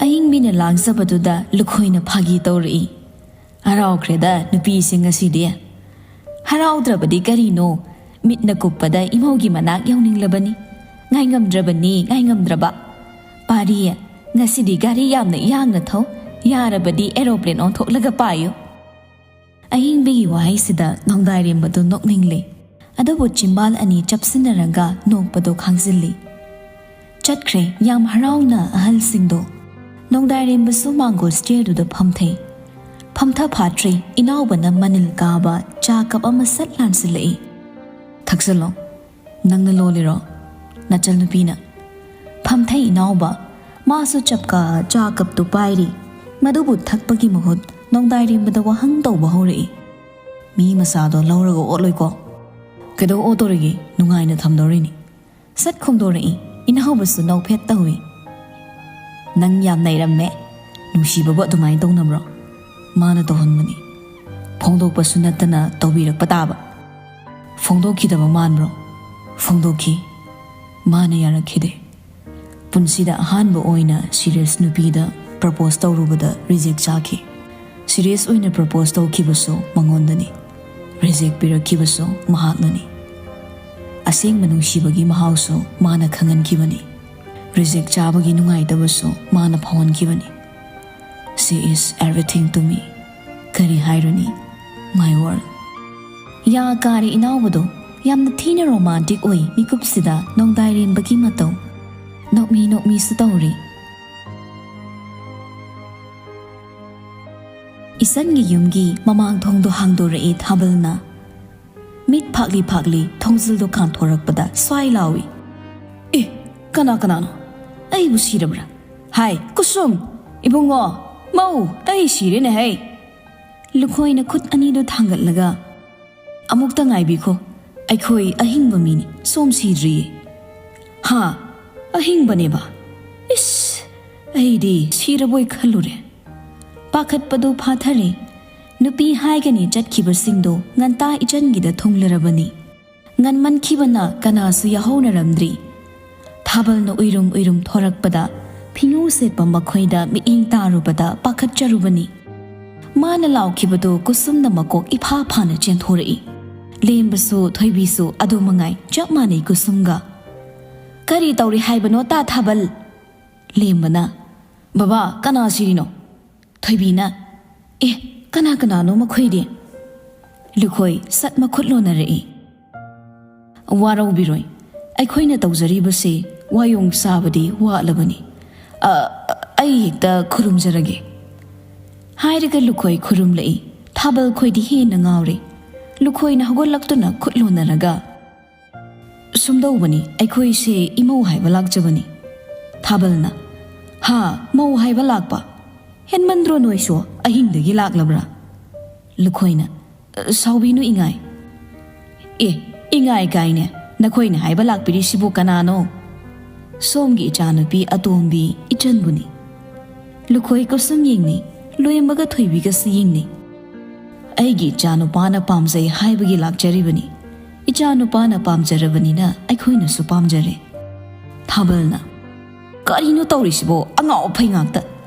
ꯑꯍꯤꯡꯕꯤꯅ ꯂꯥꯡꯖꯕꯗꯨꯗ ꯂꯨꯈꯣꯏꯅ ꯐꯥꯒꯤ ꯇꯧꯔꯛꯏ꯫ "ꯍꯔꯥꯎꯈ꯭ꯔꯦꯗ ꯅꯨꯄꯤꯁꯦ ꯉꯁꯤꯗꯤ꯫" "ꯍꯔꯥꯎꯗ꯭ꯔꯕꯗꯤ ꯀꯔꯤꯅꯣ? ꯃꯤꯠꯅ ꯀꯨꯞꯄꯗ ꯏꯃꯧꯒꯤ ꯃꯅꯥꯛ ꯌꯧꯅꯤꯡꯂꯕꯅꯤ꯫ ꯉꯥꯏꯉꯝꯗ꯭ꯔꯕꯅꯤ, ꯉꯥꯏꯉꯝꯗ꯭ꯔꯕ꯫ ꯄꯥꯔꯤ, ꯉꯁꯤꯗꯤ ꯒꯥꯔꯤ ꯌꯥꯝꯅ ꯌꯥꯡꯅ ꯊꯧ꯫ ꯌꯥꯔꯕꯗꯤ ꯑꯦꯔꯣꯄ꯭ꯂꯦꯟ ꯑꯣꯟꯊꯣꯛꯂꯒ ꯄꯥꯏꯌꯨ꯫" ꯑꯍꯤꯡꯕꯤꯒꯤ ꯋꯥꯍꯩꯁꯤꯗ ꯅꯣꯡꯗꯥꯏꯔꯦꯝꯕꯗꯨ ꯅꯣꯛꯅꯤꯡꯂꯦ꯫ ꯑꯗꯨꯕꯨ ꯆꯤꯝꯕꯥꯜ ꯑꯅꯤ ꯆꯞꯁꯤꯟꯅꯔꯒ ꯅꯣꯛꯄꯗꯨ ꯈꯥꯡꯖꯤꯜꯂꯤ꯫ ꯆꯠꯈ꯭ꯔꯦ ꯌꯥꯝ ꯍꯔꯥꯎꯅ ꯑꯍꯜꯁꯤꯡꯗꯣ꯫ ꯅꯣꯡꯗꯥꯏꯔꯦꯝꯕꯁꯨ ꯃꯥꯡꯒꯣꯜ ꯁ꯭ꯇꯦꯌꯔꯗꯨꯗ ꯐꯝꯊꯩ꯫ ꯐꯝꯊ ꯐꯥꯠꯇ꯭ꯔꯤ, ꯏꯅꯥꯎꯕꯅ ꯃꯅꯤꯜ ꯀꯥꯕ ꯆꯥ ꯀꯞ ꯑꯃ ꯁꯠ ꯂꯥꯟꯁꯤꯜꯂꯛꯏ꯫ "ꯊꯛꯆꯜꯂꯣ꯫ ꯅꯪꯅ ꯂꯣꯜꯂꯤꯔꯣ?" ꯅꯆꯜꯅꯨꯄꯤꯅ꯫ ꯐꯝꯊꯩ ꯏꯅꯥꯎꯕ꯫ ꯃꯥꯁꯨ ꯆꯞꯀꯥ ꯆꯥ ꯀꯞꯇꯨ ꯄꯥꯏꯔꯤ꯫ ꯃꯗꯨꯕꯨ ꯊꯛꯄꯒꯤ ꯃꯍꯨꯠ ꯅꯣꯡꯗꯥꯏꯔꯦꯝꯕꯗ ꯋꯥꯍꯪ ꯇꯧꯕ ꯍꯧꯔꯛꯏ꯫ "ꯃꯤ ꯃꯆꯥꯗꯣ ꯂꯧꯔꯒ ꯑꯣꯠꯂꯣꯏꯀꯣ?" "ꯀꯩꯗꯧ ꯑꯣꯠꯇꯣꯔꯤꯒꯦ? ꯅꯨꯡꯉꯥꯏꯅ ꯊꯝꯗꯧꯔꯤꯅꯤ꯫" ꯁꯠ ꯈꯨꯝꯗꯣꯔꯛꯏ꯫ ꯏꯅꯥꯎꯕꯁꯨ ꯅꯣꯛꯐꯦꯠ ꯇꯧꯏ꯫ "ꯅꯪ ꯌꯥꯝ ꯅꯩꯔꯝꯃꯦ꯫ ꯅꯨꯡꯁꯤꯕꯕꯨ ꯑꯗꯨꯃꯥꯏꯅ ꯇꯧꯅꯕ꯭ꯔꯣ? ꯃꯥꯅ ꯇꯧꯍꯟꯕꯅꯤ꯫ ꯐꯣꯡꯗꯣꯛꯄꯁꯨ ꯅꯠꯇꯅ ꯇꯧꯕꯤꯔꯛꯄ ꯇꯥꯕ꯫" "ꯐꯣꯡꯗꯣꯛꯈꯤꯗꯕ ꯃꯥꯟꯕ꯭ꯔꯣ?" "ꯐꯣꯡꯗꯣꯛꯈꯤ꯫ ꯃꯥꯅ ꯌꯥꯔꯛꯈꯤꯗꯦ꯫ ꯄꯨꯟꯁꯤꯗ ꯑꯍꯥꯟꯕ ꯑꯣꯏꯅ ꯁꯤꯔꯤꯌꯁ ꯅꯨꯄꯤꯗ ꯄ꯭ꯔꯄꯣꯁ ꯇꯧꯔꯨꯕꯗ ꯔꯤꯖꯦꯛ ꯆꯥꯈꯤ꯫ ꯁꯤꯔꯤꯌꯁ ꯑꯣꯏꯅ ꯄ꯭ꯔꯄꯣꯁ ꯇꯧꯈꯤꯕꯁꯨ ꯃꯉꯣꯟꯗꯅꯤ꯫ ꯔꯤꯖꯦꯛ ꯄꯤꯔꯛꯈꯤꯕꯁꯨ ꯃꯍꯥꯛꯅꯅꯤ꯫ ꯑꯁꯦꯡꯕ ꯅꯨꯡꯁꯤꯕꯒꯤ ꯃꯍꯥꯎꯁꯨ ꯃꯥꯅ ꯈꯪꯍꯟꯈꯤꯕꯅꯤ꯫ ꯔꯤꯖꯦꯛ ꯆꯥꯕꯒꯤ ꯅꯨꯡꯉꯥꯏꯇꯕꯁꯨ ꯃꯥꯅ ꯐꯥꯎꯍꯟꯈꯤꯕꯅꯤ꯫" She is everything to me. ꯀꯔꯤ ꯍꯥꯏꯔꯨꯅꯤ? My world. ꯌꯥ ꯀꯥꯔꯦ ꯏꯅꯥꯎꯕꯗꯣ꯫ ꯌꯥꯝꯅ ꯊꯤꯅ romantic ꯑꯣꯏ ꯃꯤꯀꯨꯞꯁꯤꯗ ꯅꯣꯡꯗꯥꯏꯔꯦꯝꯕꯒꯤ ꯃꯇꯧ꯫ ꯅꯣꯛꯃꯤ ꯅꯣꯛꯃꯤꯁꯨ ꯇꯧꯔꯤ꯫ ꯏꯆꯟꯒꯤ ꯌꯨꯝꯒꯤ ꯃꯃꯥꯡ ꯊꯣꯡꯗꯣ ꯍꯥꯡꯗꯣꯔꯛꯏ ꯊꯥꯕꯜꯅ꯫ ꯃꯤꯠ ꯐꯥꯛꯂꯤ ꯐꯥꯛꯂꯤ ꯊꯣꯡꯖꯤꯜꯗꯣ ꯀꯥꯟꯊꯣꯔꯛꯄꯗ ꯁ꯭ꯋꯥꯏ ꯂꯥꯎꯏ꯫ "ꯑꯦ, ꯀꯅꯥ ꯀꯅꯥꯅꯣ? ꯑꯩꯕꯨ ꯁꯤꯔꯕ꯭ꯔꯥ? ꯍꯥꯏ, ꯀꯨꯁꯨꯝ! ꯏꯕꯨꯡꯉꯣ! ꯃꯧ! ꯑꯩ ꯁꯤꯔꯦꯅꯦ ꯍꯩ!" ꯂꯨꯈꯣꯏꯅ ꯈꯨꯠ ꯑꯅꯤꯗꯨ ꯊꯥꯡꯒꯠꯂꯒ, "ꯑꯃꯨꯛꯇ ꯉꯥꯏꯕꯤꯈꯣ, ꯑꯩꯈꯣꯏ ꯑꯍꯤꯡꯕ ꯃꯤꯅꯤ, ꯁꯣꯝ ꯁꯤꯗ꯭ꯔꯤꯌꯦ꯫" "ꯍꯥ? ꯑꯍꯤꯡꯕꯅꯦꯕ? ꯏꯁ! ꯑꯩꯗꯤ ꯁꯤꯔꯕꯣꯏ ꯈꯜꯂꯨꯔꯦ꯫" ꯄꯥꯈꯠꯄꯗꯨ ꯐꯥꯊꯔꯦ꯫ ꯅꯨꯄꯤ ꯍꯥꯏꯒꯅꯤ ꯆꯠꯈꯤꯕꯁꯤꯡꯗꯣ ꯉꯟꯇꯥ ꯏꯆꯟꯒꯤꯗ ꯊꯨꯡꯂꯔꯕꯅꯤ꯫ ꯉꯟꯃꯟꯈꯤꯕꯅ ꯀꯅꯥꯁꯨ ꯌꯥꯍꯧꯅꯔꯝꯗ꯭ꯔꯤ꯫ ꯊꯥꯕꯜꯅ ꯎꯏꯔꯨꯝ ꯎꯏꯔꯨꯝ ꯊꯣꯔꯛꯄꯗ ꯐꯤꯉꯧ ꯁꯦꯠꯄ ꯃꯈꯣꯏꯗ ꯃꯤꯠꯌꯦꯡ ꯇꯥꯔꯨꯕꯗ ꯄꯥꯈꯠꯆꯔꯨꯕꯅꯤ꯫ ꯃꯥꯅ ꯂꯥꯎꯈꯤꯕꯗꯨ ꯀꯨꯁꯨꯝꯅ ꯃꯀꯣꯛ ꯏꯐꯥ ꯐꯥꯅ ꯆꯦꯟꯊꯣꯔꯛꯏ꯫ ꯂꯦꯝꯕꯁꯨ ꯊꯣꯏꯕꯤꯁꯨ ꯑꯗꯨ ꯃꯉꯥꯏ ꯆꯞ ꯃꯥꯟꯅꯩ ꯀꯨꯁꯨꯝꯒ꯫ "ꯀꯔꯤ ꯇꯧꯔꯤ ꯍꯥꯏꯕꯅꯣ ꯇꯥ ꯊꯥꯕꯜ?" ꯂꯦꯝꯕꯅ, "ꯕꯕꯥ, ꯀꯅꯥ ꯁꯤꯔꯤꯅꯣ?" ꯊꯣꯏꯕꯤꯅ, "ꯑꯦ, ꯀꯅꯥ ꯀꯅꯥꯅꯣ ꯃꯈꯣꯏꯗꯤ?" ꯂꯨꯈꯣꯏ ꯁꯠ ꯃꯈꯨꯠ ꯂꯣꯟꯅꯔꯛꯏ꯫ "ꯋꯥꯔꯧꯕꯤꯔꯣꯏ, ꯑꯩꯈꯣꯏꯅ ꯇꯧꯖꯔꯤꯕꯁꯤ ꯋꯥꯌꯣꯡ ꯆꯥꯕꯗꯤ ꯋꯥꯠꯂꯕꯅꯤ꯫ ꯑ, ꯑꯩ ꯍꯦꯛꯇ ꯈꯨꯔꯨꯝꯖꯔꯒꯦ꯫" ꯍꯥꯏꯔꯒ ꯂꯨꯈꯣꯏ ꯈꯨꯔꯨꯝꯂꯛꯏ꯫ ꯊꯥꯕꯜ ꯈꯣꯏꯗꯤ ꯍꯦꯟꯅ ꯉꯥꯎꯔꯦ꯫ ꯂꯨꯈꯣꯏꯅ ꯍꯧꯒꯠꯂꯛꯇꯨꯅ ꯈꯨꯠ ꯂꯣꯟꯅꯔꯒ, "ꯁꯨꯝꯗꯧꯕꯅꯤ, ꯑꯩꯈꯣꯏꯁꯦ ꯏꯃꯧ ꯍꯥꯏꯕ ꯂꯥꯛꯆꯕꯅꯤ꯫" ꯊꯥꯕꯜꯅ, "ꯍꯥ, ꯃꯧ ꯍꯥꯏꯕ ꯂꯥꯛꯄ? ꯍꯦꯟꯃꯟꯗ꯭ꯔꯣ ꯅꯣꯏꯁꯨ, ꯑꯍꯤꯡꯗꯒꯤ ꯂꯥꯛꯂꯕ꯭ꯔꯥ?" ꯂꯨꯈꯣꯏꯅ, "ꯁꯥꯎꯕꯤꯅꯨ ꯏꯉꯥꯏ꯫" "ꯑꯦ, ꯏꯉꯥꯏ ꯀꯥꯏꯅꯦ, ꯅꯈꯣꯏꯅ ꯍꯥꯏꯕ ꯂꯥꯛꯄꯤꯔꯤꯁꯤꯕꯨ ꯀꯅꯥꯅꯣ?" "ꯁꯣꯝꯒꯤ ꯏꯆꯥꯅꯨꯄꯤ ꯑꯇꯣꯝꯕꯤ ꯏꯆꯟꯕꯨꯅꯤ꯫" ꯂꯨꯈꯣꯏ ꯀꯨꯁꯨꯝ ꯌꯦꯡꯅꯩ, ꯂꯣꯏꯔꯝꯕꯒ ꯊꯣꯏꯕꯤꯒꯁꯨ ꯌꯦꯡꯅꯩ꯫ "ꯑꯩꯒꯤ ꯏꯆꯥꯅꯨꯄꯥꯅ ꯄꯥꯝꯖꯩ ꯍꯥꯏꯕꯒꯤ ꯂꯥꯛꯆꯔꯤꯕꯅꯤ꯫ ꯏꯆꯥꯅꯨꯄꯥꯅ ꯄꯥꯝꯖꯔꯕꯅꯤꯅ ꯑꯩꯈꯣꯏꯅꯁꯨ ꯄꯥꯝꯖꯔꯦ꯫" ꯊꯥꯕꯜꯅ, "ꯀꯔꯤꯅꯣ ꯇꯧꯔꯤꯁꯤꯕꯣ? ꯑꯉꯥꯎ ꯑꯐꯩ ꯉꯥꯛꯇ꯫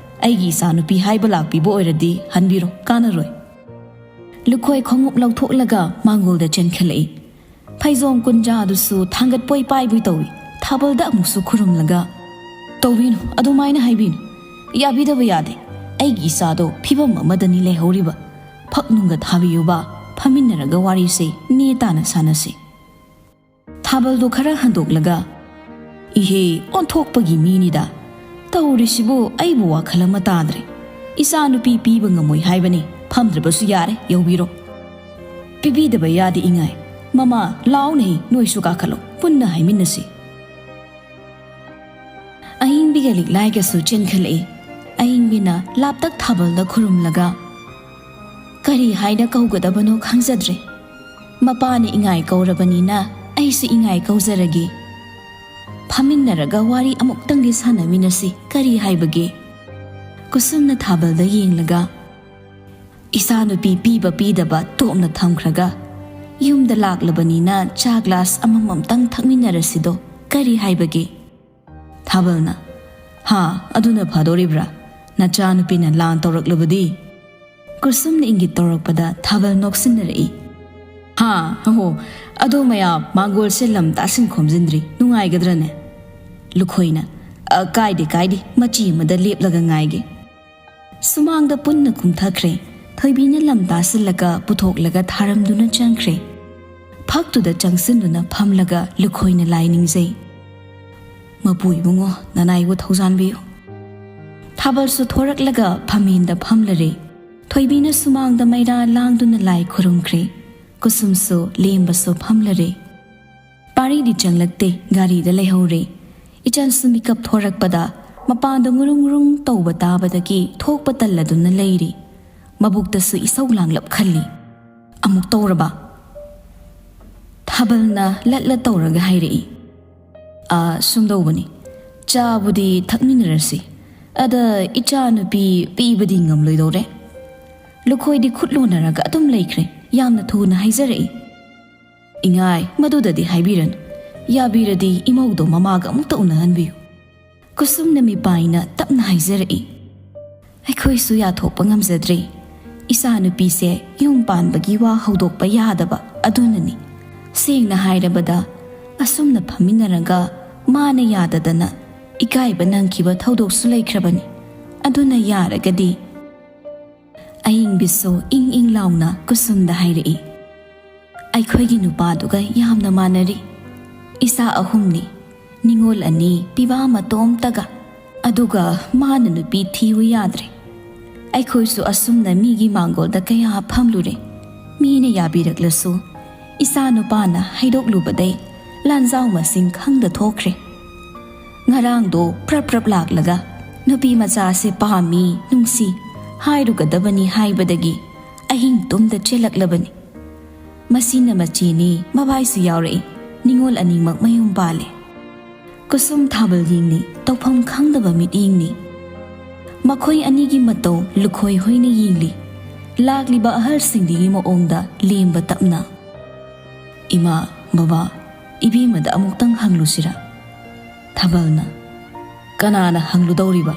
ꯑꯩꯒꯤ ꯏꯆꯥꯅꯨꯄꯤ ꯍꯥꯏꯕ ꯂꯥꯛꯄꯤꯕ ꯑꯣꯏꯔꯗꯤ ꯍꯟꯕꯤꯔꯣ, ꯀꯥꯟꯅꯔꯣꯏ꯫" ꯂꯨꯈꯣꯏ ꯈꯣꯡꯎꯞ ꯂꯧꯊꯣꯛꯂꯒ ꯃꯥꯡꯒꯣꯜꯗ ꯆꯦꯟꯈꯠꯂꯛꯏ꯫ ꯐꯩꯖꯣꯝ ꯀꯨꯟꯖꯥꯗꯨꯁꯨ ꯊꯥꯡꯒꯠꯄꯣꯏ ꯄꯥꯏꯕꯣꯏ ꯇꯧꯏ꯫ ꯊꯥꯕꯜꯗ ꯑꯃꯨꯛꯁꯨ ꯈꯨꯔꯨꯝꯂꯒ, "ꯇꯧꯕꯤꯅꯨ, ꯑꯗꯨꯃꯥꯏꯅ ꯍꯥꯏꯕꯤꯅꯨ꯫ ꯌꯥꯕꯤꯗꯕ ꯌꯥꯗꯦ꯫ ꯑꯩꯒꯤ ꯏꯆꯥꯗꯣ ꯐꯤꯕꯝ ꯑꯃꯗꯅꯤ ꯂꯩꯍꯧꯔꯤꯕ꯫ ꯐꯛ ꯅꯨꯡꯒ ꯊꯥꯕꯤꯌꯨꯕ, ꯐꯝꯃꯤꯟꯅꯔꯒ ꯋꯥꯔꯤꯁꯦ ꯅꯦ ꯇꯥꯅ ꯁꯥꯟꯅꯁꯤ꯫ ꯊꯥꯕꯜꯗꯣ ꯈꯔ ꯍꯟꯗꯣꯛꯂꯒ, "ꯏꯍꯦ, ꯑꯣꯟꯊꯣꯛꯄꯒꯤ ꯃꯤꯅꯤꯗ꯫ ꯇꯧꯔꯤꯁꯤꯕꯨ ꯑꯩꯕꯨ ꯋꯥꯈꯜ ꯑꯃ ꯇꯥꯗ꯭ꯔꯦ꯫ ꯏꯆꯥ ꯅꯨꯄꯤ ꯄꯤꯕ ꯉꯝꯃꯣꯏ ꯍꯥꯏꯕꯅꯤ, ꯐꯝꯗ꯭ꯔꯕꯁꯨ ꯌꯥꯔꯦ, ꯌꯧꯕꯤꯔꯣ꯫ ꯄꯤꯕꯤꯗꯕ ꯌꯥꯗꯦ ꯏꯉꯥꯏ꯫ ꯃꯃꯥ, ꯂꯥꯎꯅꯦ, ꯅꯣꯏꯁꯨ ꯀꯥꯈꯠꯂꯣ, ꯄꯨꯟꯅ ꯍꯥꯏꯃꯤꯟꯅꯁꯤ꯫" ꯑꯏꯪꯕꯤꯒ ꯂꯤꯛꯂꯥꯏꯒꯁꯨ ꯆꯦꯟꯈꯠꯂꯛꯏ꯫ ꯑꯏꯪꯕꯤꯅ ꯂꯥꯞꯇꯛ ꯊꯥꯕꯜꯗ ꯈꯨꯔꯨꯝꯂꯒ, "ꯀꯔꯤ ꯍꯥꯏꯅ ꯀꯧꯒꯗꯕꯅꯣ ꯈꯪꯖꯗ꯭ꯔꯦ꯫ ꯃꯄꯥꯅ ꯏꯉꯥꯏ ꯀꯧꯔꯕꯅꯤꯅ ꯑꯩꯁꯨ ꯏꯉꯥꯏ ꯀꯧꯖꯔꯒꯦ꯫ ꯐꯝꯃꯤꯟꯅꯔꯒ ꯋꯥꯔꯤ ꯑꯃꯨꯛꯇꯪꯗꯤ ꯁꯥꯟꯅꯃꯤꯟꯅꯁꯤ, ꯀꯔꯤ ꯍꯥꯏꯕꯒꯦ?" ꯀꯨꯁꯨꯝꯅ ꯊꯥꯕꯜꯗ ꯌꯦꯡꯂꯒ, "ꯏꯆꯥ ꯅꯨꯄꯤ ꯄꯤꯕ ꯄꯤꯗꯕ ꯇꯣꯛꯅ ꯊꯝꯈ꯭ꯔꯒ, ꯌꯨꯝꯗ ꯂꯥꯛꯂꯕꯅꯤꯅ ꯆꯥ ꯒ꯭ꯂꯥꯁ ꯑꯃꯃꯝꯇꯪ ꯊꯛꯃꯤꯟꯅꯔꯁꯤꯗꯣ, ꯀꯔꯤ ꯍꯥꯏꯕꯒꯦ?" ꯊꯥꯕꯜꯅ, "ꯍꯥ, ꯑꯗꯨꯅ ꯐꯗꯣꯔꯤꯕ꯭ꯔꯥ? ꯅꯆꯥꯅꯨꯄꯤꯅ ꯂꯥꯟ ꯇꯧꯔꯛꯂꯕꯗꯤ?" ꯀꯨꯁꯨꯝꯅ ꯏꯪꯒꯤꯠ ꯇꯧꯔꯛꯄꯗ ꯊꯥꯕꯜ ꯅꯣꯛꯁꯤꯟꯅꯔꯛꯏ꯫ "ꯍꯥ, ꯑꯍꯣ, ꯑꯗꯣ ꯃꯌꯥꯝ ꯃꯥꯡꯒꯣꯜꯁꯦ ꯂꯝ ꯇꯥꯁꯤꯟ ꯈꯣꯝꯖꯤꯟꯗ꯭ꯔꯤ, ꯅꯨꯡꯉꯥꯏꯒꯗ꯭ꯔꯅꯦ?" ꯂꯨꯈꯣꯏꯅ, "ꯑ, ꯀꯥꯏꯗꯦ, ꯀꯥꯏꯗꯦ, ꯃꯆꯤ ꯑꯃꯗ ꯂꯦꯞꯂꯒ ꯉꯥꯏꯒꯦ꯫" ꯁꯨꯃꯥꯡꯗ ꯄꯨꯟꯅ ꯀꯨꯝꯊꯈ꯭ꯔꯦ꯫ ꯊꯣꯏꯕꯤꯅ ꯂꯝ ꯇꯥꯁꯤꯜꯂꯒ ꯄꯨꯊꯣꯛꯂꯒ ꯊꯥꯔꯝꯗꯨꯅ ꯆꯪꯈ꯭ꯔꯦ꯫ ꯐꯛꯇꯨꯗ ꯆꯪꯁꯤꯟꯗꯨꯅ ꯐꯝꯂꯒ ꯂꯨꯈꯣꯏꯅ ꯂꯥꯏ ꯅꯤꯡꯖꯩ꯫ "ꯃꯄꯨ ꯏꯕꯨꯡꯉꯣ, ꯅꯅꯥꯏꯕꯨ ꯊꯧꯖꯥꯟꯕꯤꯌꯨ꯫" ꯊꯥꯕꯜꯁꯨ ꯊꯣꯔꯛꯂꯒ ꯐꯝꯃꯦꯟꯗ ꯐꯝꯂꯔꯦ꯫ ꯊꯣꯏꯕꯤꯅ ꯁꯨꯃꯥꯡꯗ ꯃꯩꯔꯥ ꯂꯥꯡꯗꯨꯅ ꯂꯥꯏ ꯈꯨꯔꯨꯝꯈ꯭ꯔꯦ꯫ ꯀꯨꯁꯨꯝꯁꯨ ꯂꯦꯝꯕꯁꯨ ꯐꯝꯂꯔꯦ꯫ ꯄꯥꯔꯤꯗꯤ ꯆꯪꯂꯛꯇꯦ, ꯒꯥꯔꯤꯗ ꯂꯩꯍꯧꯔꯦ꯫ ꯏꯆꯟꯁꯨ ꯃꯤꯀꯞ ꯊꯣꯔꯛꯄꯗ ꯃꯄꯥꯟꯗ ꯉꯨꯔꯨꯡ ꯉꯨꯔꯨꯡ ꯇꯧꯕ ꯇꯥꯕꯗꯒꯤ ꯊꯣꯛꯄ ꯇꯜꯂꯗꯨꯅ ꯂꯩꯔꯤ꯫ ꯃꯕꯨꯛꯇꯁꯨ ꯏꯁꯧ ꯂꯥꯡꯂꯞ ꯈꯜꯂꯤ꯫ "ꯑꯃꯨꯛ ꯇꯧꯔꯕ?" ꯊꯥꯕꯜꯅ ꯂꯠꯂ ꯇꯧꯔꯒ ꯍꯥꯏꯔꯛꯏ꯫ "ꯑꯥ, ꯁꯨꯝꯗꯧꯕꯅꯤ꯫ ꯆꯥꯕꯨꯗꯤ ꯊꯛꯃꯤꯟꯅꯔꯁꯤ꯫ ꯑꯗ ꯏꯆꯥ ꯅꯨꯄꯤ ꯄꯤꯕꯗꯤ ꯉꯝꯂꯣꯏꯗꯧꯔꯦ꯫" ꯂꯨꯈꯣꯏꯗꯤ ꯈꯨꯠ ꯂꯣꯟꯅꯔꯒ ꯑꯗꯨꯝ ꯂꯩꯈ꯭ꯔꯦ꯫ ꯌꯥꯝꯅ ꯊꯨꯅ ꯍꯥꯏꯖꯔꯛꯏ꯫ "ꯏꯉꯥꯏ, ꯃꯗꯨꯗꯗꯤ ꯍꯥꯏꯕꯤꯔꯅꯨ꯫ ꯌꯥꯕꯤꯔꯗꯤ ꯏꯃꯧꯗꯣ ꯃꯃꯥꯒ ꯑꯃꯨꯛꯇ ꯎꯅꯍꯟꯕꯤꯌꯨ꯫" ꯀꯨꯁꯨꯝꯅ ꯃꯤꯄꯥꯏꯅ ꯇꯞꯅ ꯍꯥꯏꯖꯔꯛꯏ꯫ "ꯑꯩꯈꯣꯏꯁꯨ ꯌꯥꯊꯣꯛꯄ ꯉꯝꯖꯗ꯭ꯔꯦ꯫ ꯏꯆꯥꯅꯨꯄꯤꯁꯦ ꯌꯨꯝ ꯄꯥꯟꯕꯒꯤ ꯋꯥ ꯍꯧꯗꯣꯛꯄ ꯌꯥꯗꯕ ꯑꯗꯨꯅꯅꯤ꯫ ꯁꯦꯡꯅ ꯍꯥꯏꯔꯕꯗ, ꯑꯁꯨꯝꯅ ꯐꯝꯃꯤꯟꯅꯔꯒ ꯃꯥꯅ ꯌꯥꯗꯗꯅ ꯏꯀꯥꯏꯕ ꯅꯪꯈꯤꯕ ꯊꯧꯗꯣꯛꯁꯨ ꯂꯩꯈ꯭ꯔꯕꯅꯤ꯫ ꯑꯗꯨꯅ ꯌꯥꯔꯒꯗꯤ꯫ ꯑꯌꯤꯡꯕꯤꯁꯨ ꯏꯪ ꯏꯪ ꯂꯥꯎꯅ ꯀꯨꯁꯨꯝꯗ ꯍꯥꯏꯔꯛꯏ, "ꯑꯩꯈꯣꯏꯒꯤ ꯅꯨꯄꯥꯗꯨꯒ ꯌꯥꯝꯅ ꯃꯥꯟꯅꯔꯤ꯫ ꯏꯆꯥ ꯑꯍꯨꯝꯅꯤ, ꯅꯤꯉꯣꯜ ꯑꯅꯤ, ꯄꯤꯕꯥ ꯃꯇꯣꯝꯇꯒ꯫ ꯑꯗꯨꯒ ꯃꯥꯅ ꯅꯨꯄꯤ ꯊꯤꯌꯨ ꯌꯥꯗ꯭ꯔꯦ꯫ ꯑꯩꯈꯣꯏꯁꯨ ꯑꯁꯨꯝꯅ ꯃꯤꯒꯤ ꯃꯥꯡꯒꯣꯜꯗ ꯀꯌꯥ ꯐꯝꯂꯨꯔꯦ꯫ ꯃꯤꯅ ꯌꯥꯕꯤꯔꯛꯂꯁꯨ, ꯏꯆꯥ ꯅꯨꯄꯥꯅ ꯍꯩꯗꯣꯛꯂꯨꯕꯗꯩ ꯂꯥꯟꯖꯥꯎ ꯃꯁꯤꯡ ꯈꯪꯗ ꯊꯣꯛꯈ꯭ꯔꯦ꯫ ꯉꯔꯥꯡꯗꯣ ꯄ꯭ꯔꯞ ꯄ꯭ꯔꯞ ꯂꯥꯛꯂꯒ, 'ꯅꯨꯄꯤ ꯃꯆꯥꯁꯦ ꯄꯥꯝꯃꯤ, ꯅꯨꯡꯁꯤ' ꯍꯥꯏꯔꯨꯒꯗꯕꯅꯤ ꯍꯥꯏꯕꯗꯒꯤ ꯑꯍꯤꯡ ꯇꯨꯝꯗ ꯆꯦꯜꯂꯛꯂꯕꯅꯤ꯫ ꯃꯁꯤꯅ ꯃꯆꯦꯅꯤ, ꯃꯕꯥꯏꯁꯨ ꯌꯥꯎꯔꯛꯏ꯫ ꯅꯤꯉꯣꯜ ꯑꯅꯤꯃꯛ ꯃꯌꯨꯝ ꯄꯥꯜꯂꯦ꯫ ꯀꯨꯁꯨꯝ ꯊꯥꯕꯜ ꯌꯦꯡꯂꯤ, ꯇꯧꯐꯝ ꯈꯪꯗꯕ ꯃꯤꯠꯌꯦꯡꯅꯤ꯫ ꯃꯈꯣꯏ ꯑꯅꯤꯒꯤ ꯃꯇꯧ ꯂꯨꯈꯣꯏ ꯍꯣꯏꯅ ꯌꯦꯡꯂꯤ꯫ ꯂꯥꯛꯂꯤꯕ ꯑꯍꯜꯁꯤꯡꯗꯨꯒꯤ ꯃꯑꯣꯡꯗ ꯂꯦꯝꯕ ꯇꯞꯅ, "ꯏꯃꯥ, ꯕꯕꯥ, ꯏꯕꯦꯝꯃꯗ ꯑꯃꯨꯛꯇꯪ ꯍꯪꯂꯨꯁꯤꯔꯥ?" ꯊꯥꯕꯜꯅ, "ꯀꯅꯥꯅ ꯍꯪꯂꯨꯗꯧꯔꯤꯕ?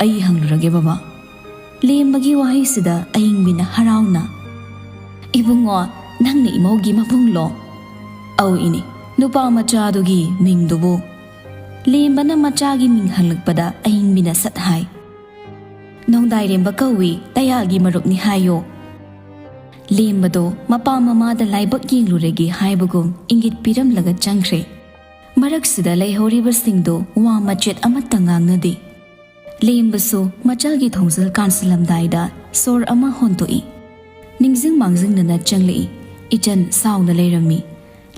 ꯑꯩ ꯍꯪꯂꯨꯔꯒꯦ, ꯕꯕꯥ꯫" ꯂꯦꯝꯕꯒꯤ ꯋꯥꯍꯩꯁꯤꯗ ꯑꯌꯤꯡꯕꯤꯅ ꯍꯔꯥꯎꯅ, "ꯏꯕꯨꯡꯉꯣ, ꯅꯪꯅ ꯏꯃꯧꯒꯤ ꯃꯕꯨꯡꯂꯣ?" "ꯑꯧ ꯏꯅꯦ, ꯅꯨꯄꯥ ꯃꯆꯥꯗꯨꯒꯤ ꯃꯤꯡꯗꯨꯕꯨ?" ꯂꯦꯝꯕꯅ ꯃꯆꯥꯒꯤ ꯃꯤꯡ ꯍꯪꯂꯛꯄꯗ ꯑꯌꯤꯡꯕꯤꯅ ꯁꯠ ꯍꯥꯏ, "ꯅꯣꯡꯗꯥꯏꯔꯦꯝꯕ ꯀꯧꯏ, ꯇꯌꯥꯜꯒꯤ ꯃꯔꯨꯞꯅꯤ ꯍꯥꯏꯌꯣ꯫" ꯂꯦꯝꯕꯗꯣ ꯃꯄꯥ ꯃꯃꯥꯗ ꯂꯥꯏꯕꯛ ꯌꯦꯡꯂꯨꯔꯒꯦ ꯍꯥꯏꯕꯒꯨꯝ ꯏꯪꯒꯤꯠ ꯄꯤꯔꯝꯂꯒ ꯆꯪꯈ꯭ꯔꯦ꯫ ꯃꯔꯛꯁꯤꯗ ꯂꯩꯍꯧꯔꯤꯕꯁꯤꯡꯗꯣ ꯋꯥ ꯃꯆꯦꯠ ꯑꯃꯠꯇ ꯉꯥꯡꯅꯗꯦ꯫ ꯂꯦꯝꯕꯁꯨ ꯃꯆꯜꯒꯤ ꯊꯣꯡꯖꯤꯜ ꯀꯥꯟꯁꯤꯜꯂꯝꯗꯥꯏꯗ ꯁꯣꯔ ꯑꯃ ꯍꯣꯟꯗꯣꯛꯏ꯫ ꯅꯤꯡꯁꯤꯡ ꯃꯥꯡꯖꯤꯡꯅꯅ ꯆꯪꯂꯛꯏ꯫ ꯏꯆꯟ ꯁꯥꯎꯅ ꯂꯩꯔꯝꯃꯤ꯫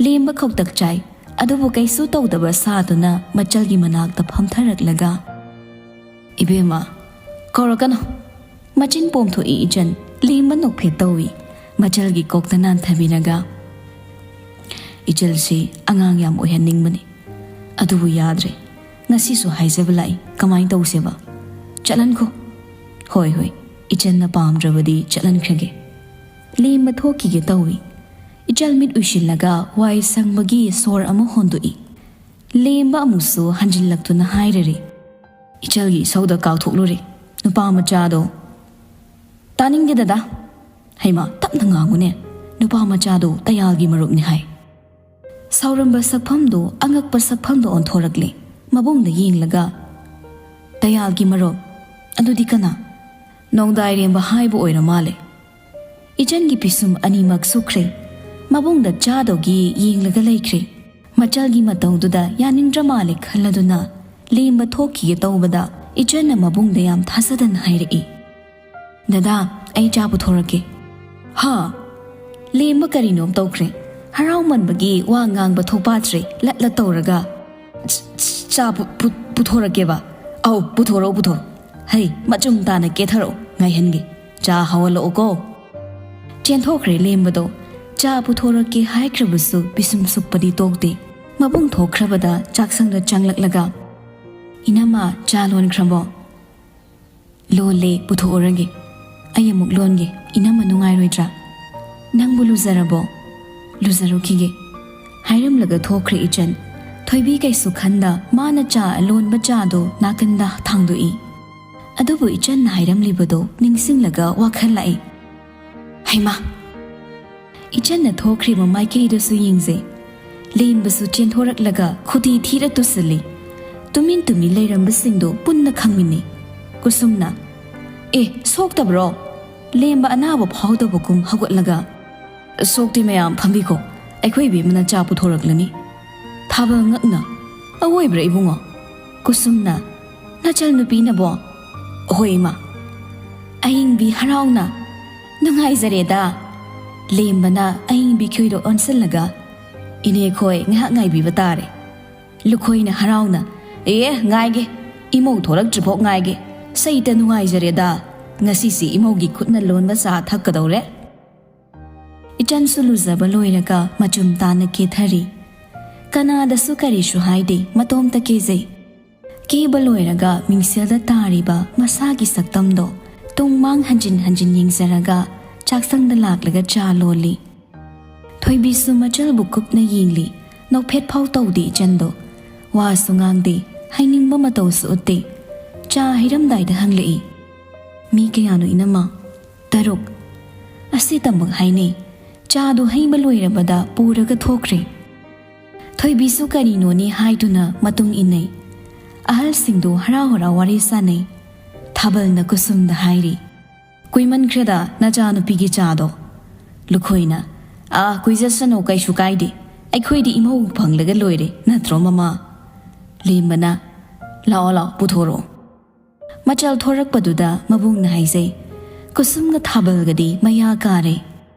ꯂꯦꯝꯕ ꯈꯧꯇꯛ ꯆꯥꯏ, ꯑꯗꯨꯕꯨ ꯀꯩꯁꯨ ꯇꯧꯗꯕ ꯁꯥꯗꯨꯅ ꯃꯆꯜꯒꯤ ꯃꯅꯥꯛꯇ ꯐꯝꯊꯔꯛꯂꯒ, "ꯏꯕꯦꯝꯃ, ꯀꯧꯔꯛꯀꯅꯨ꯫" ꯃꯆꯤꯟ ꯄꯣꯝꯊꯣꯛꯏ ꯏꯆꯟ꯫ ꯂꯦꯝꯕ ꯅꯣꯛꯐꯦꯠ ꯇꯧꯏ꯫ ꯃꯆꯜꯒꯤ ꯀꯣꯛꯇ ꯅꯥꯟꯊꯕꯤꯔꯒ, "ꯏꯆꯜꯁꯤ ꯑꯉꯥꯡ ꯌꯥꯝ ꯑꯣꯏꯍꯟꯅꯤꯡꯕꯅꯤ, ꯑꯗꯨꯕꯨ ꯌꯥꯗ꯭ꯔꯦ꯫ ꯉꯁꯤꯁꯨ ꯍꯥꯏꯖꯕ ꯂꯥꯛꯏ, ꯀꯃꯥꯏꯅ ꯇꯧꯁꯦꯕ? ꯆꯠꯍꯟꯈꯣ꯫" "ꯍꯣꯏ, ꯍꯣꯏ, ꯏꯆꯟꯅ ꯄꯥꯝꯗ꯭ꯔꯕꯗꯤ ꯆꯠꯍꯟꯈ꯭ꯔꯒꯦ꯫" ꯂꯦꯝꯕ ꯊꯣꯛꯈꯤꯒꯦ ꯇꯧꯏ꯫ ꯏꯆꯜ ꯃꯤꯠ ꯎꯏꯁꯤꯜꯂꯒ ꯋꯥꯏ ꯁꯪꯕꯒꯤ ꯁꯣꯔ ꯑꯃ ꯍꯣꯟꯗꯣꯛꯏ꯫ ꯂꯦꯝꯕ ꯑꯃꯨꯛꯁꯨ ꯍꯟꯖꯤꯜꯂꯛꯇꯨꯅ ꯍꯥꯏꯔꯔꯦ, "ꯏꯆꯜꯒꯤ ꯏꯁꯧꯗ ꯀꯥꯎꯊꯣꯛꯂꯨꯔꯦ, ꯅꯨꯄꯥ ꯃꯆꯥꯗꯣ꯫" "ꯇꯥꯅꯤꯡꯗꯦ ꯗꯗꯥ꯫" "ꯍꯩꯃꯥ, ꯇꯞꯅ ꯉꯥꯡꯉꯨꯅꯦ, ꯅꯨꯄꯥ ꯃꯆꯥꯗꯣ ꯇꯌꯥꯜꯒꯤ ꯃꯔꯨꯞꯅꯤ ꯍꯥꯏ꯫" ꯁꯥꯎꯔꯝꯕ ꯁꯛꯐꯝꯗꯣ ꯑꯉꯛꯄ ꯁꯛꯐꯝꯗ ꯑꯣꯟꯊꯣꯔꯛꯂꯦ꯫ ꯃꯕꯨꯡꯗ ꯌꯦꯡꯂꯒ, "ꯇꯌꯥꯜꯒꯤ ꯃꯔꯨꯞ, ꯑꯗꯨꯗꯤ ꯀꯅꯥ? ꯅꯣꯡꯗꯥꯏꯔꯦꯝꯕ ꯍꯥꯏꯕ ꯑꯣꯏꯔ ꯃꯥꯜꯂꯦ꯫ ꯏꯆꯟꯒꯤ ꯄꯤꯁꯨꯝ ꯑꯅꯤꯃꯛ ꯁꯨꯛꯈ꯭ꯔꯦ꯫ ꯃꯕꯨꯡꯗ ꯆꯥꯗꯧꯒꯤ ꯌꯦꯡꯂꯒ ꯂꯩꯈ꯭ꯔꯦ꯫ ꯃꯆꯜꯒꯤ ꯃꯇꯧꯗꯨꯗ ꯌꯥꯅꯤꯡꯗ꯭ꯔ ꯃꯥꯜꯂꯦ ꯈꯜꯂꯗꯨꯅ ꯂꯦꯝꯕ ꯊꯣꯛꯈꯤꯒꯦ ꯇꯧꯕꯗ ꯏꯆꯟꯅ ꯃꯕꯨꯡꯗ ꯌꯥꯝ ꯊꯥꯖꯗꯅ ꯍꯥꯏꯔꯛꯏ, "ꯗꯗꯥ, ꯑꯩ ꯆꯥ ꯄꯨꯊꯣꯔꯛꯀꯦ"꯫ "ꯍꯥ?" ꯂꯦꯝꯕ ꯀꯔꯤꯅꯣꯝ ꯇꯧꯈ꯭ꯔꯦ꯫ ꯍꯔꯥꯎꯃꯟꯕꯒꯤ ꯋꯥ ꯉꯥꯡꯕ ꯊꯣꯛꯄꯥꯠꯇ꯭ꯔꯦ, ꯂꯠ ꯂꯠ ꯇꯧꯔꯒ, "ꯆ-, ꯆ-, ꯆꯥ ꯄꯨ-, ꯄꯨ-, ꯄꯨꯊꯣꯔꯛꯀꯦꯕ꯫ ꯑꯧ, ꯄꯨꯊꯣꯔꯛꯑꯣ, ꯄꯨꯊꯣꯔꯛꯑꯣ꯫ ꯍꯩ, ꯃꯆꯨꯝ ꯇꯥꯅ ꯀꯦꯊꯔꯛꯑꯣ, ꯉꯥꯏꯍꯟꯒꯦ꯫ ꯆꯥ ꯍꯧꯍꯜꯂꯛꯑꯣꯀꯣ"꯫ ꯆꯦꯟꯊꯣꯛꯈ꯭ꯔꯦ ꯂꯦꯝꯕꯗꯣ꯫ ꯆꯥ ꯄꯨꯊꯣꯔꯛꯀꯦ ꯍꯥꯏꯈ꯭ꯔꯕꯁꯨ ꯄꯤꯁꯨꯝ ꯁꯨꯛꯄꯗꯤ ꯇꯣꯛꯇꯦ꯫ ꯃꯕꯨꯡ ꯊꯣꯛꯈ꯭ꯔꯕꯗ ꯆꯥꯛꯁꯪꯗ ꯆꯪꯂꯛꯂꯒ, "ꯏꯅꯝꯃ, ꯆꯥ ꯂꯣꯟꯈ꯭ꯔꯕꯣ?" "ꯂꯣꯜꯂꯦ, ꯄꯨꯊꯣꯛꯎꯔꯒꯦ꯫ ꯑꯩ ꯑꯃꯨꯛ ꯂꯣꯟꯒꯦ, ꯏꯅꯝꯃ ꯅꯨꯡꯉꯥꯏꯔꯣꯏꯗ꯭ꯔꯥ?" "ꯅꯪꯕꯨ ꯂꯨꯖꯔꯕꯣ?" "ꯂꯨꯖꯔꯨꯈꯤꯒꯦ"꯫ ꯍꯥꯏꯔꯝꯂꯒ ꯊꯣꯛꯈ꯭ꯔꯦ ꯏꯆꯟ꯫ ꯊꯣꯏꯕꯤ ꯀꯩꯁꯨ ꯈꯟꯗ ꯃꯥꯅ ꯆꯥ ꯂꯣꯟꯕ ꯆꯥꯗꯣ ꯅꯥꯀꯟꯗ ꯊꯥꯡꯗꯣꯛꯏ꯫ ꯑꯗꯨꯕꯨ ꯏꯆꯟꯅ ꯍꯥꯏꯔꯝꯂꯤꯕꯗꯣ ꯅꯤꯡꯁꯤꯡꯂꯒ ꯋꯥꯈꯜ ꯂꯥꯛꯏ꯫ ꯍꯩꯃꯥ! ꯏꯆꯟꯅ ꯊꯣꯛꯈ꯭ꯔꯤꯕ ꯃꯥꯏꯀꯩꯗꯨꯁꯨ ꯌꯦꯡꯖꯩ꯫ ꯂꯦꯝꯕꯁꯨ ꯆꯦꯟꯊꯣꯔꯛꯂꯒ ꯈꯨꯗꯤ ꯊꯤꯔ ꯇꯨꯁꯤꯜꯂꯤ꯫ ꯇꯨꯃꯤꯟ ꯇꯨꯃꯤꯟ ꯂꯩꯔꯝꯕꯁꯤꯡꯗꯣ ꯄꯨꯟꯅ ꯈꯪꯃꯤꯟꯅꯩ꯫ ꯀꯨꯁꯨꯝꯅ, "ꯑꯦ, ꯁꯣꯛꯇꯕ꯭ꯔꯣ?" ꯂꯦꯝꯕ ꯑꯅꯥꯕ ꯐꯥꯎꯗꯕꯒꯨꯝ ꯍꯧꯒꯠꯂꯒ, "ꯁꯣꯛꯇꯦ ꯃꯌꯥꯝ, ꯐꯝꯕꯤꯈꯣ꯫ ꯑꯩꯈꯣꯏ ꯏꯕꯦꯝꯃꯅ ꯆꯥ ꯄꯨꯊꯣꯔꯛꯂꯅꯤ"꯫ ꯊꯥꯕꯜ ꯉꯛꯅ, "ꯑꯋꯣꯏꯕ꯭ꯔꯥ ꯏꯕꯨꯡꯉꯣ?" ꯀꯨꯁꯨꯝꯅ, "ꯅꯆꯜ ꯅꯨꯄꯤꯅꯕꯣ?" "ꯍꯣꯏ ꯏꯃꯥ"꯫ ꯑꯌꯤꯡꯕꯤ ꯍꯔꯥꯎꯅ, "ꯅꯨꯡꯉꯥꯏꯖꯔꯦꯗ"꯫ ꯂꯦꯝꯕꯅ ꯑꯌꯤꯡꯕꯤ ꯈꯣꯏꯗꯣ ꯑꯣꯟꯁꯤꯜꯂꯒ, "ꯏꯅꯦ ꯈꯣꯏ ꯉꯥꯏꯍꯥꯛ ꯉꯥꯏꯕꯤꯕ ꯇꯥꯔꯦ"꯫ ꯂꯨꯈꯣꯏꯅ ꯍꯔꯥꯎꯅ, "ꯑꯦ, ꯉꯥꯏꯒꯦ, ꯏꯃꯧ ꯊꯣꯔꯛꯇ꯭ꯔꯤꯐꯥꯎ ꯉꯥꯏꯒꯦ꯫ ꯁꯩꯇ ꯅꯨꯡꯉꯥꯏꯖꯔꯦꯗ, ꯉꯁꯤꯁꯤ ꯏꯃꯧꯒꯤ ꯈꯨꯠꯅ ꯂꯣꯟꯕ ꯆꯥ ꯊꯛꯀꯗꯧꯔꯦ"꯫ ꯏꯆꯟꯁꯨ ꯂꯨꯖꯕ ꯂꯣꯏꯔꯒ ꯃꯆꯨꯝ ꯇꯥꯅ ꯀꯦꯊꯔꯤ꯫ ꯀꯅꯥꯗꯁꯨ ꯀꯔꯤꯁꯨ ꯍꯥꯏꯗꯦ, ꯃꯇꯣꯝꯇ ꯀꯦꯖꯩ꯫ ꯀꯦꯕ ꯂꯣꯏꯔꯒ ꯃꯤꯡꯁꯦꯜꯗ ꯇꯥꯔꯤꯕ ꯃꯁꯥꯒꯤ ꯁꯛꯇꯝꯗꯣ ꯇꯨꯡ ꯃꯥꯡ ꯍꯟꯖꯤꯟ ꯍꯟꯖꯤꯟ ꯌꯦꯡꯖꯔꯒ ꯆꯥꯛꯁꯪꯗ ꯂꯥꯛꯂꯒ ꯆꯥ ꯂꯣꯜꯂꯤ꯫ ꯊꯣꯏꯕꯤꯁꯨ ꯃꯆꯜꯕꯨ ꯀꯨꯞꯅ ꯌꯦꯡꯂꯤ꯫ ꯅꯣꯛꯐꯦꯠ ꯐꯥꯎ ꯇꯧꯗꯦ ꯏꯆꯟꯗꯣ꯫ ꯋꯥꯁꯨ ꯉꯥꯡꯗꯦ, ꯍꯥꯏꯅꯤꯡꯕ ꯃꯇꯧꯁꯨ ꯎꯠꯇꯦ꯫ ꯆꯥ ꯍꯩꯔꯝꯗꯥꯏꯗ ꯍꯪꯂꯛꯏ, "ꯃꯤ ꯀꯌꯥꯅꯣ ꯏꯅꯝꯃ?" "ꯇꯔꯨꯛ"꯫ ꯑꯁꯤꯇꯃꯛ ꯍꯥꯏꯅꯩ꯫ ꯆꯥꯗꯨ ꯍꯩꯕ ꯂꯣꯏꯔꯕꯗ ꯄꯨꯔꯒ ꯊꯣꯛꯈ꯭ꯔꯦ꯫ ꯊꯣꯏꯕꯤꯁꯨ ꯀꯔꯤꯅꯣꯅꯦ ꯍꯥꯏꯗꯨꯅ ꯃꯇꯨꯡ ꯏꯟꯅꯩ꯫ ꯑꯍꯜꯁꯤꯡꯗꯨ ꯍꯔꯥꯎ ꯍꯔꯥꯎ ꯋꯥꯔꯤ ꯁꯥꯅꯩ꯫ ꯊꯥꯕꯜꯅ ꯀꯨꯁꯨꯝꯗ ꯍꯥꯏꯔꯤ, "ꯀꯨꯏꯃꯟꯈ꯭ꯔꯦꯗ ꯅꯆꯥꯅꯨꯄꯤꯒꯤ ꯆꯥꯗꯣ꯫" ꯂꯨꯈꯣꯏꯅ, "ꯑꯥ, ꯀꯨꯏꯖꯁꯅꯨ, ꯀꯩꯁꯨ ꯀꯥꯏꯗꯦ꯫ ꯑꯩꯈꯣꯏꯗꯤ ꯏꯃꯧ ꯐꯪꯂꯒ ꯂꯣꯏꯔꯦ, ꯅꯠꯇ꯭ꯔꯣ ꯃꯃꯥ?" ꯂꯦꯝꯕꯅ, "ꯂꯥꯛꯑꯣ, ꯂꯥꯛꯑꯣ, ꯄꯨꯊꯣꯔꯛꯑꯣ꯫" ꯃꯆꯜ ꯊꯣꯔꯛꯄꯗꯨꯗ ꯃꯕꯨꯡꯅ ꯍꯥꯏꯖꯩ, "ꯀꯨꯁꯨꯝꯒ ꯊꯥꯕꯜꯒꯗꯤ ꯃꯌꯥ ꯀꯥꯔꯦ꯫"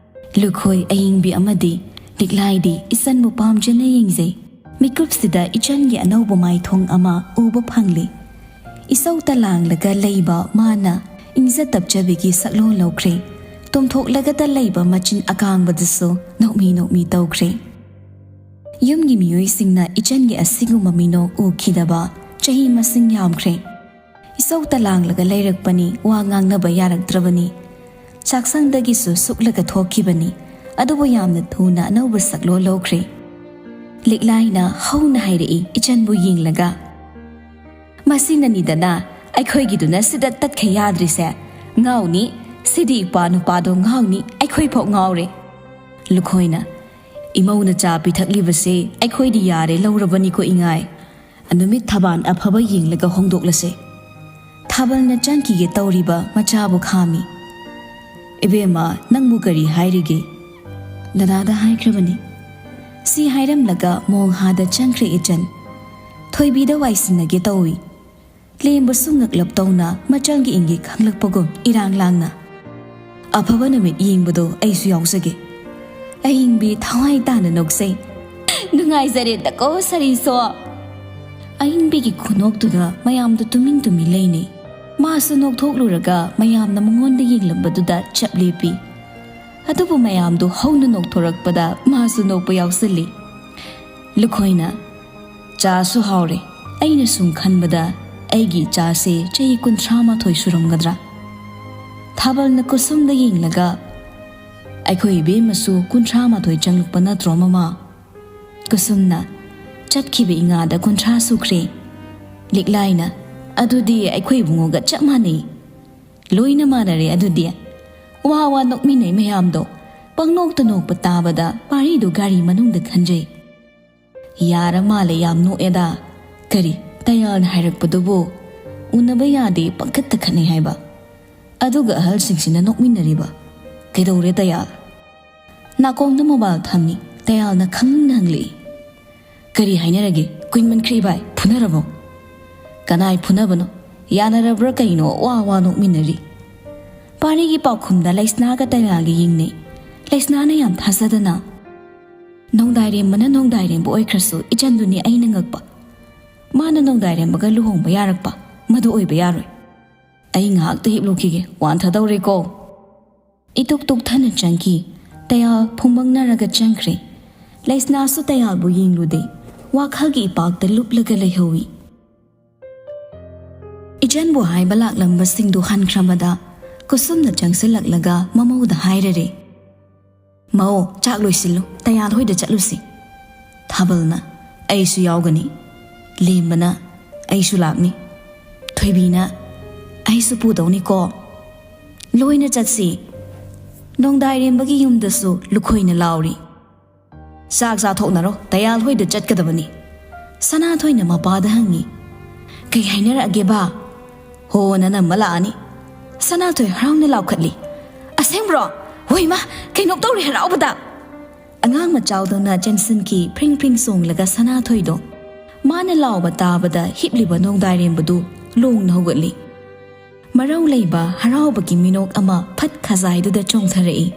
ꯂꯨꯈꯣꯏ ꯑꯌꯤꯡꯕꯤ ꯑꯃꯗꯤ ꯂꯤꯛꯂꯥꯏꯗꯤ ꯏꯆꯟꯕꯨ ꯄꯥꯝꯖꯅ ꯌꯦꯡꯖꯩ꯫ ꯃꯤꯀꯨꯞꯁꯤꯗ ꯏꯆꯟꯒꯤ ꯑꯅꯧꯕ ꯃꯥꯏꯊꯣꯡ ꯑꯃ ꯎꯕ ꯐꯪꯂꯤ꯫ ꯏꯁꯧꯇ ꯂꯥꯡꯂꯒ ꯂꯩꯕ ꯃꯥꯅ ꯏꯪꯖ ꯇꯞꯆꯕꯤꯒꯤ ꯁꯛꯂꯣꯟ ꯂꯧꯈ꯭ꯔꯦ꯫ ꯇꯨꯝꯊꯣꯛꯂꯒꯗ ꯂꯩꯕ ꯃꯆꯤꯟ ꯑꯀꯥꯡꯕꯗꯨꯁꯨ ꯅꯣꯛꯃꯤ ꯅꯣꯛꯃꯤ ꯇꯧꯈ꯭ꯔꯦ꯫ ꯌꯨꯝꯒꯤ ꯃꯤꯑꯣꯏꯁꯤꯡꯅ ꯏꯆꯟꯒꯤ ꯑꯁꯤꯒꯨꯝꯕ ꯃꯤꯅꯣꯛ ꯎꯈꯤꯗꯕ ꯆꯍꯤ ꯃꯁꯤꯡ ꯌꯥꯝꯈ꯭ꯔꯦ꯫ ꯏꯁꯧꯇ ꯂꯥꯡꯂꯒ ꯂꯩꯔꯛꯄꯅꯤ, ꯋꯥ ꯉꯥꯡꯅꯕ ꯌꯥꯔꯛꯇ꯭ꯔꯕꯅꯤ꯫ ꯆꯥꯛꯁꯪꯗꯒꯤꯁꯨ ꯁꯨꯛꯂꯒ ꯊꯣꯛꯈꯤꯕꯅꯤ, ꯑꯗꯨꯕꯨ ꯌꯥꯝꯅ ꯊꯨꯅ ꯑꯅꯧꯕ ꯁꯛꯂꯣꯟ ꯂꯧꯈ꯭ꯔꯦ꯫ ꯂꯤꯛꯂꯥꯏꯅ ꯍꯧꯅ ꯍꯥꯏꯔꯛꯏ, ꯏꯆꯟꯕꯨ ꯌꯦꯡꯂꯒ, "ꯃꯁꯤꯅꯅꯤꯗꯅ ꯑꯩꯈꯣꯏꯒꯤꯗꯨꯅ ꯁꯤꯗ ꯇꯠꯈ ꯌꯥꯗ꯭ꯔꯤꯁꯦ꯫ ꯉꯥꯎꯅꯤ, ꯁꯤꯗꯤ ꯏꯄꯥ ꯅꯨꯄꯥꯗꯣ ꯉꯥꯎꯅꯤ, ꯑꯩꯈꯣꯏ ꯐꯥꯎ ꯉꯥꯎꯔꯦ꯫" ꯂꯨꯈꯣꯏꯅ, "ꯏꯃꯧꯅ ꯆꯥ ꯄꯤꯊꯛꯂꯤꯕꯁꯦ ꯑꯩꯈꯣꯏꯗꯤ ꯌꯥꯔꯦ ꯂꯧꯔꯕꯅꯤꯀꯣ ꯏꯉꯥꯏ꯫ ꯅꯨꯃꯤꯠ ꯊꯕꯥꯟ ꯑꯐꯕ ꯌꯦꯡꯂꯒ ꯍꯣꯡꯗꯣꯛꯂꯁꯦ꯫" ꯊꯥꯕꯜꯅ ꯆꯪꯈꯤꯒꯦ ꯇꯧꯔꯤꯕ ꯃꯆꯥꯕꯨ ꯈꯥꯝꯃꯤ꯫ "ꯏꯕꯦꯝꯃ, ꯅꯪꯕꯨ ꯀꯔꯤ ꯍꯥꯏꯔꯤꯒꯦ?" "ꯗꯗꯥꯗ ꯍꯥꯏꯈ꯭ꯔꯕꯅꯤ꯫" ꯁꯤ ꯍꯥꯏꯔꯝꯂꯒ ꯃꯣꯡꯍꯥꯗ ꯆꯪꯈ꯭ꯔꯦ ꯏꯆꯟ꯫ ꯊꯣꯏꯕꯤꯗ ꯋꯥꯏꯁꯤꯟꯅꯒꯦ ꯇꯧꯏ꯫ ꯂꯦꯝꯕꯁꯨ ꯉꯛꯂꯞ ꯇꯧꯅ ꯃꯆꯜꯒꯤ ꯏꯪꯒꯤꯠ ꯈꯪꯂꯛꯄꯒꯨꯝ ꯏꯔꯥꯡ ꯂꯥꯡꯅ, "ꯑꯐꯕ ꯅꯨꯃꯤꯠ ꯌꯦꯡꯕꯗꯣ ꯑꯩꯁꯨ ꯌꯥꯎꯖꯒꯦ꯫" ꯑꯍꯤꯡꯕꯤ ꯊꯋꯥꯏ ꯇꯥꯅ ꯅꯣꯛꯆꯩ꯫ "ꯅꯨꯡꯉꯥꯏꯖꯔꯦꯗꯀꯣ ꯁꯔꯤꯁꯣ꯫" ꯑꯍꯤꯡꯕꯤꯒꯤ ꯈꯨꯅꯣꯛꯇꯨꯗ ꯃꯌꯥꯝꯗꯨ ꯇꯨꯃꯤꯟ ꯇꯨꯃꯤꯟ ꯂꯩꯅꯩ꯫ ꯃꯥꯁꯨ ꯅꯣꯛꯊꯣꯛꯂꯨꯔꯒ ꯃꯌꯥꯝꯅ ꯃꯉꯣꯟꯗ ꯌꯦꯡꯂꯝꯕꯗꯨꯗ ꯆꯞ ꯂꯦꯞꯄꯤ꯫ ꯑꯗꯨꯕꯨ ꯃꯌꯥꯝꯗꯨ ꯍꯧꯅ ꯅꯣꯛꯊꯣꯔꯛꯄꯗ ꯃꯥꯁꯨ ꯅꯣꯛꯄ ꯌꯥꯎꯁꯤꯜꯂꯤ꯫ ꯂꯨꯈꯣꯏꯅ, "ꯆꯥꯁꯨ ꯍꯥꯎꯔꯦ꯫ ꯑꯩꯅ ꯁꯨꯝ ꯈꯟꯕꯗ ꯑꯩꯒꯤ ꯏꯆꯥꯁꯦ ꯆꯍꯤ ꯀꯨꯟꯊ꯭ꯔꯥ ꯃꯥꯊꯣꯏ ꯁꯨꯔꯝꯒꯗ꯭ꯔꯥ?" ꯊꯥꯕꯜꯅ ꯀꯨꯁꯨꯝꯗ ꯌꯦꯡꯂꯒ, "ꯑꯩꯈꯣꯏ ꯏꯕꯦꯝꯃꯁꯨ ꯀꯨꯟꯊ꯭ꯔꯥ ꯃꯥꯊꯣꯏ ꯆꯪꯂꯛꯄ ꯅꯠꯇ꯭ꯔꯣ ꯃꯃꯥ?" ꯀꯨꯁꯨꯝꯅ, "ꯆꯠꯈꯤꯕ ꯏꯉꯥꯗ ꯀꯨꯟꯊ꯭ꯔꯥ ꯁꯨꯈ꯭ꯔꯦ꯫" ꯂꯤꯛꯂꯥꯏꯅ, "ꯑꯗꯨꯗꯤ ꯑꯩꯈꯣꯏ ꯏꯕꯨꯡꯉꯣꯒ ꯆꯞ ꯃꯥꯟꯅꯩ꯫ ꯂꯣꯏꯅ ꯃꯥꯟꯅꯔꯦ ꯑꯗꯨꯗꯤ꯫ ꯋꯥ ꯋꯥ ꯅꯣꯛꯃꯤꯟꯅꯩ ꯃꯌꯥꯝꯗꯣ꯫ ꯄꯪꯅꯣꯛꯇ ꯅꯣꯛꯄ ꯇꯥꯕꯗ ꯄꯥꯔꯤꯗꯣ ꯒꯥꯔꯤ ꯃꯅꯨꯡꯗ ꯈꯟꯖꯩ꯫ ꯌꯥꯔ ꯃꯥꯜꯂꯦ, ꯌꯥꯝ ꯅꯣꯛꯑꯦꯗ꯫ ꯀꯔꯤ, ꯇꯌꯥꯜꯅ ꯍꯥꯏꯔꯛꯄꯗꯨꯕꯨ?" ꯎꯅꯕ ꯌꯥꯗꯦ, ꯄꯪꯈꯠꯇ ꯈꯠꯅꯩ ꯍꯥꯏꯕ꯫ ꯑꯗꯨꯒ ꯑꯍꯜꯁꯤꯡꯁꯤꯅ ꯅꯣꯛꯃꯤꯟꯅꯔꯤꯕ꯫ "ꯀꯩꯗꯧꯔꯦ ꯇꯌꯥꯜ?" ꯅꯥꯀꯣꯡꯗ ꯃꯣꯕꯥꯏꯜ ꯊꯝꯃꯤ ꯇꯌꯥꯜꯅ ꯈꯪꯅꯤꯡꯅ ꯍꯪꯂꯛꯏ꯫ "ꯀꯔꯤ ꯍꯥꯏꯅꯔꯒꯦ? ꯀꯨꯏꯃꯟꯈ꯭ꯔꯦ ꯏꯕꯥꯏ, ꯐꯨꯅꯔꯕꯣ?" "ꯀꯅꯥꯏ ꯐꯨꯅꯕꯅꯣ? ꯌꯥꯅꯔꯕ꯭ꯔꯥ ꯀꯩꯅꯣ? ꯋꯥ ꯋꯥ ꯅꯣꯛꯃꯤꯟꯅꯔꯤ꯫" ꯄꯥꯔꯤꯒꯤ ꯄꯥꯎꯈꯨꯝꯗ ꯂꯩꯁꯅꯥꯒ ꯇꯌꯥꯜꯒ ꯌꯦꯡꯅꯩ꯫ ꯂꯩꯁꯅꯥꯅ ꯌꯥꯝ ꯊꯥꯖꯗꯅ, "ꯅꯣꯡꯗꯥꯏꯔꯦꯝꯕꯅ ꯅꯣꯡꯗꯥꯏꯔꯦꯝꯕ ꯑꯣꯏꯈ꯭ꯔꯁꯨ ꯏꯆꯟꯗꯨꯅꯤ ꯑꯩꯅ ꯉꯛꯄ꯫ ꯃꯥꯅ ꯅꯣꯡꯗꯥꯏꯔꯦꯝꯕꯒ ꯂꯨꯍꯣꯡꯕ ꯌꯥꯔꯛꯄ, ꯃꯗꯨ ꯑꯣꯏꯕ ꯌꯥꯔꯣꯏ꯫ ꯑꯩ ꯉꯥꯏꯍꯥꯛꯇ ꯍꯤꯞꯂꯨꯈꯤꯒꯦ, ꯋꯥꯟꯊꯗꯧꯔꯦꯀꯣ꯫" ꯏꯇꯨꯛ ꯇꯨꯛꯊꯅ ꯆꯪꯈꯤ꯫ ꯇꯌꯥꯜ ꯐꯨꯝꯕꯪꯅꯔꯒ ꯆꯪꯈ꯭ꯔꯦ꯫ ꯂꯩꯁꯅꯥꯁꯨ ꯇꯌꯥꯜꯕꯨ ꯌꯦꯡꯂꯨꯗꯦ꯫ ꯋꯥꯈꯜꯒꯤ ꯏꯄꯥꯛꯇ ꯂꯨꯞꯂꯒ ꯂꯩꯍꯧꯏ꯫ ꯏꯆꯟꯕꯨ ꯍꯥꯏꯕ ꯂꯥꯛꯂꯝꯕꯁꯤꯡꯗꯨ ꯍꯟꯈ꯭ꯔꯕꯗ ꯀꯨꯁꯨꯝꯅ ꯆꯪꯁꯤꯜꯂꯛꯂꯒ ꯃꯃꯧꯗ ꯍꯥꯏꯔꯔꯦ꯫ "ꯃꯧ, ꯆꯥꯛ ꯂꯣꯏꯁꯤꯜꯂꯨ, ꯇꯌꯥꯜ ꯍꯣꯏꯗ ꯆꯠꯂꯨꯁꯤ꯫" ꯊꯥꯕꯜꯅ, "ꯑꯩꯁꯨ ꯌꯥꯎꯒꯅꯤ꯫" ꯂꯦꯝꯕꯅ, "ꯑꯩꯁꯨ ꯂꯥꯛꯅꯤ꯫" ꯊꯣꯏꯕꯤꯅ, "ꯑꯩꯁꯨ ꯄꯨꯗꯧꯅꯤꯀꯣ꯫ ꯂꯣꯏꯅ ꯆꯠꯁꯤ꯫" ꯅꯣꯡꯗꯥꯏꯔꯦꯝꯕꯒꯤ ꯌꯨꯝꯗꯁꯨ ꯂꯨꯈꯣꯏꯅ ꯂꯥꯎꯔꯤ꯫ "ꯆꯥꯛ ꯆꯥꯊꯣꯛꯅꯔꯣ, ꯇꯌꯥꯜ ꯍꯣꯏꯗ ꯆꯠꯀꯗꯕꯅꯤ꯫" ꯁꯅꯥꯊꯣꯏꯅ ꯃꯄꯥꯗ ꯍꯪꯉꯤ꯫ "ꯀꯩ ꯍꯥꯏꯅꯔꯛꯑꯒꯦ ꯕꯥ?" "ꯍꯣ, ꯅꯅꯝꯃ ꯂꯥꯛꯑꯅꯤ꯫" ꯁꯅꯥꯊꯣꯏ ꯍꯔꯥꯎꯅ ꯂꯥꯎꯈꯠꯂꯤ꯫ "ꯑꯁꯦꯡꯕ꯭ꯔꯣ? ꯍꯣꯏ ꯃꯥ, ꯀꯩꯅꯣꯝ ꯇꯧꯔꯦ ꯍꯔꯥꯎꯕꯗ!" ꯑꯉꯥꯡ ꯃꯆꯥꯎꯗꯧꯅ ꯆꯦꯟꯁꯤꯟꯈꯤ ꯐ꯭ꯔꯤꯡ ꯐ꯭ꯔꯤꯡ ꯆꯣꯡꯂꯒ ꯁꯅꯥꯊꯣꯏꯗꯣ꯫ ꯃꯥꯅ ꯂꯥꯎꯕ ꯇꯥꯕꯗ ꯍꯤꯞꯂꯤꯕ ꯅꯣꯡꯗꯥꯏꯔꯦꯝꯕꯗꯨ ꯂꯣꯡꯅ ꯍꯧꯒꯠꯂꯤ꯫ ꯃꯔꯧ ꯂꯩꯕ ꯍꯔꯥꯎꯕꯒꯤ ꯃꯤꯅꯣꯛ ꯑꯃ ꯐꯠ ꯈꯖꯥꯏꯗꯨꯗ ꯆꯣꯡꯊꯔꯛꯏ꯫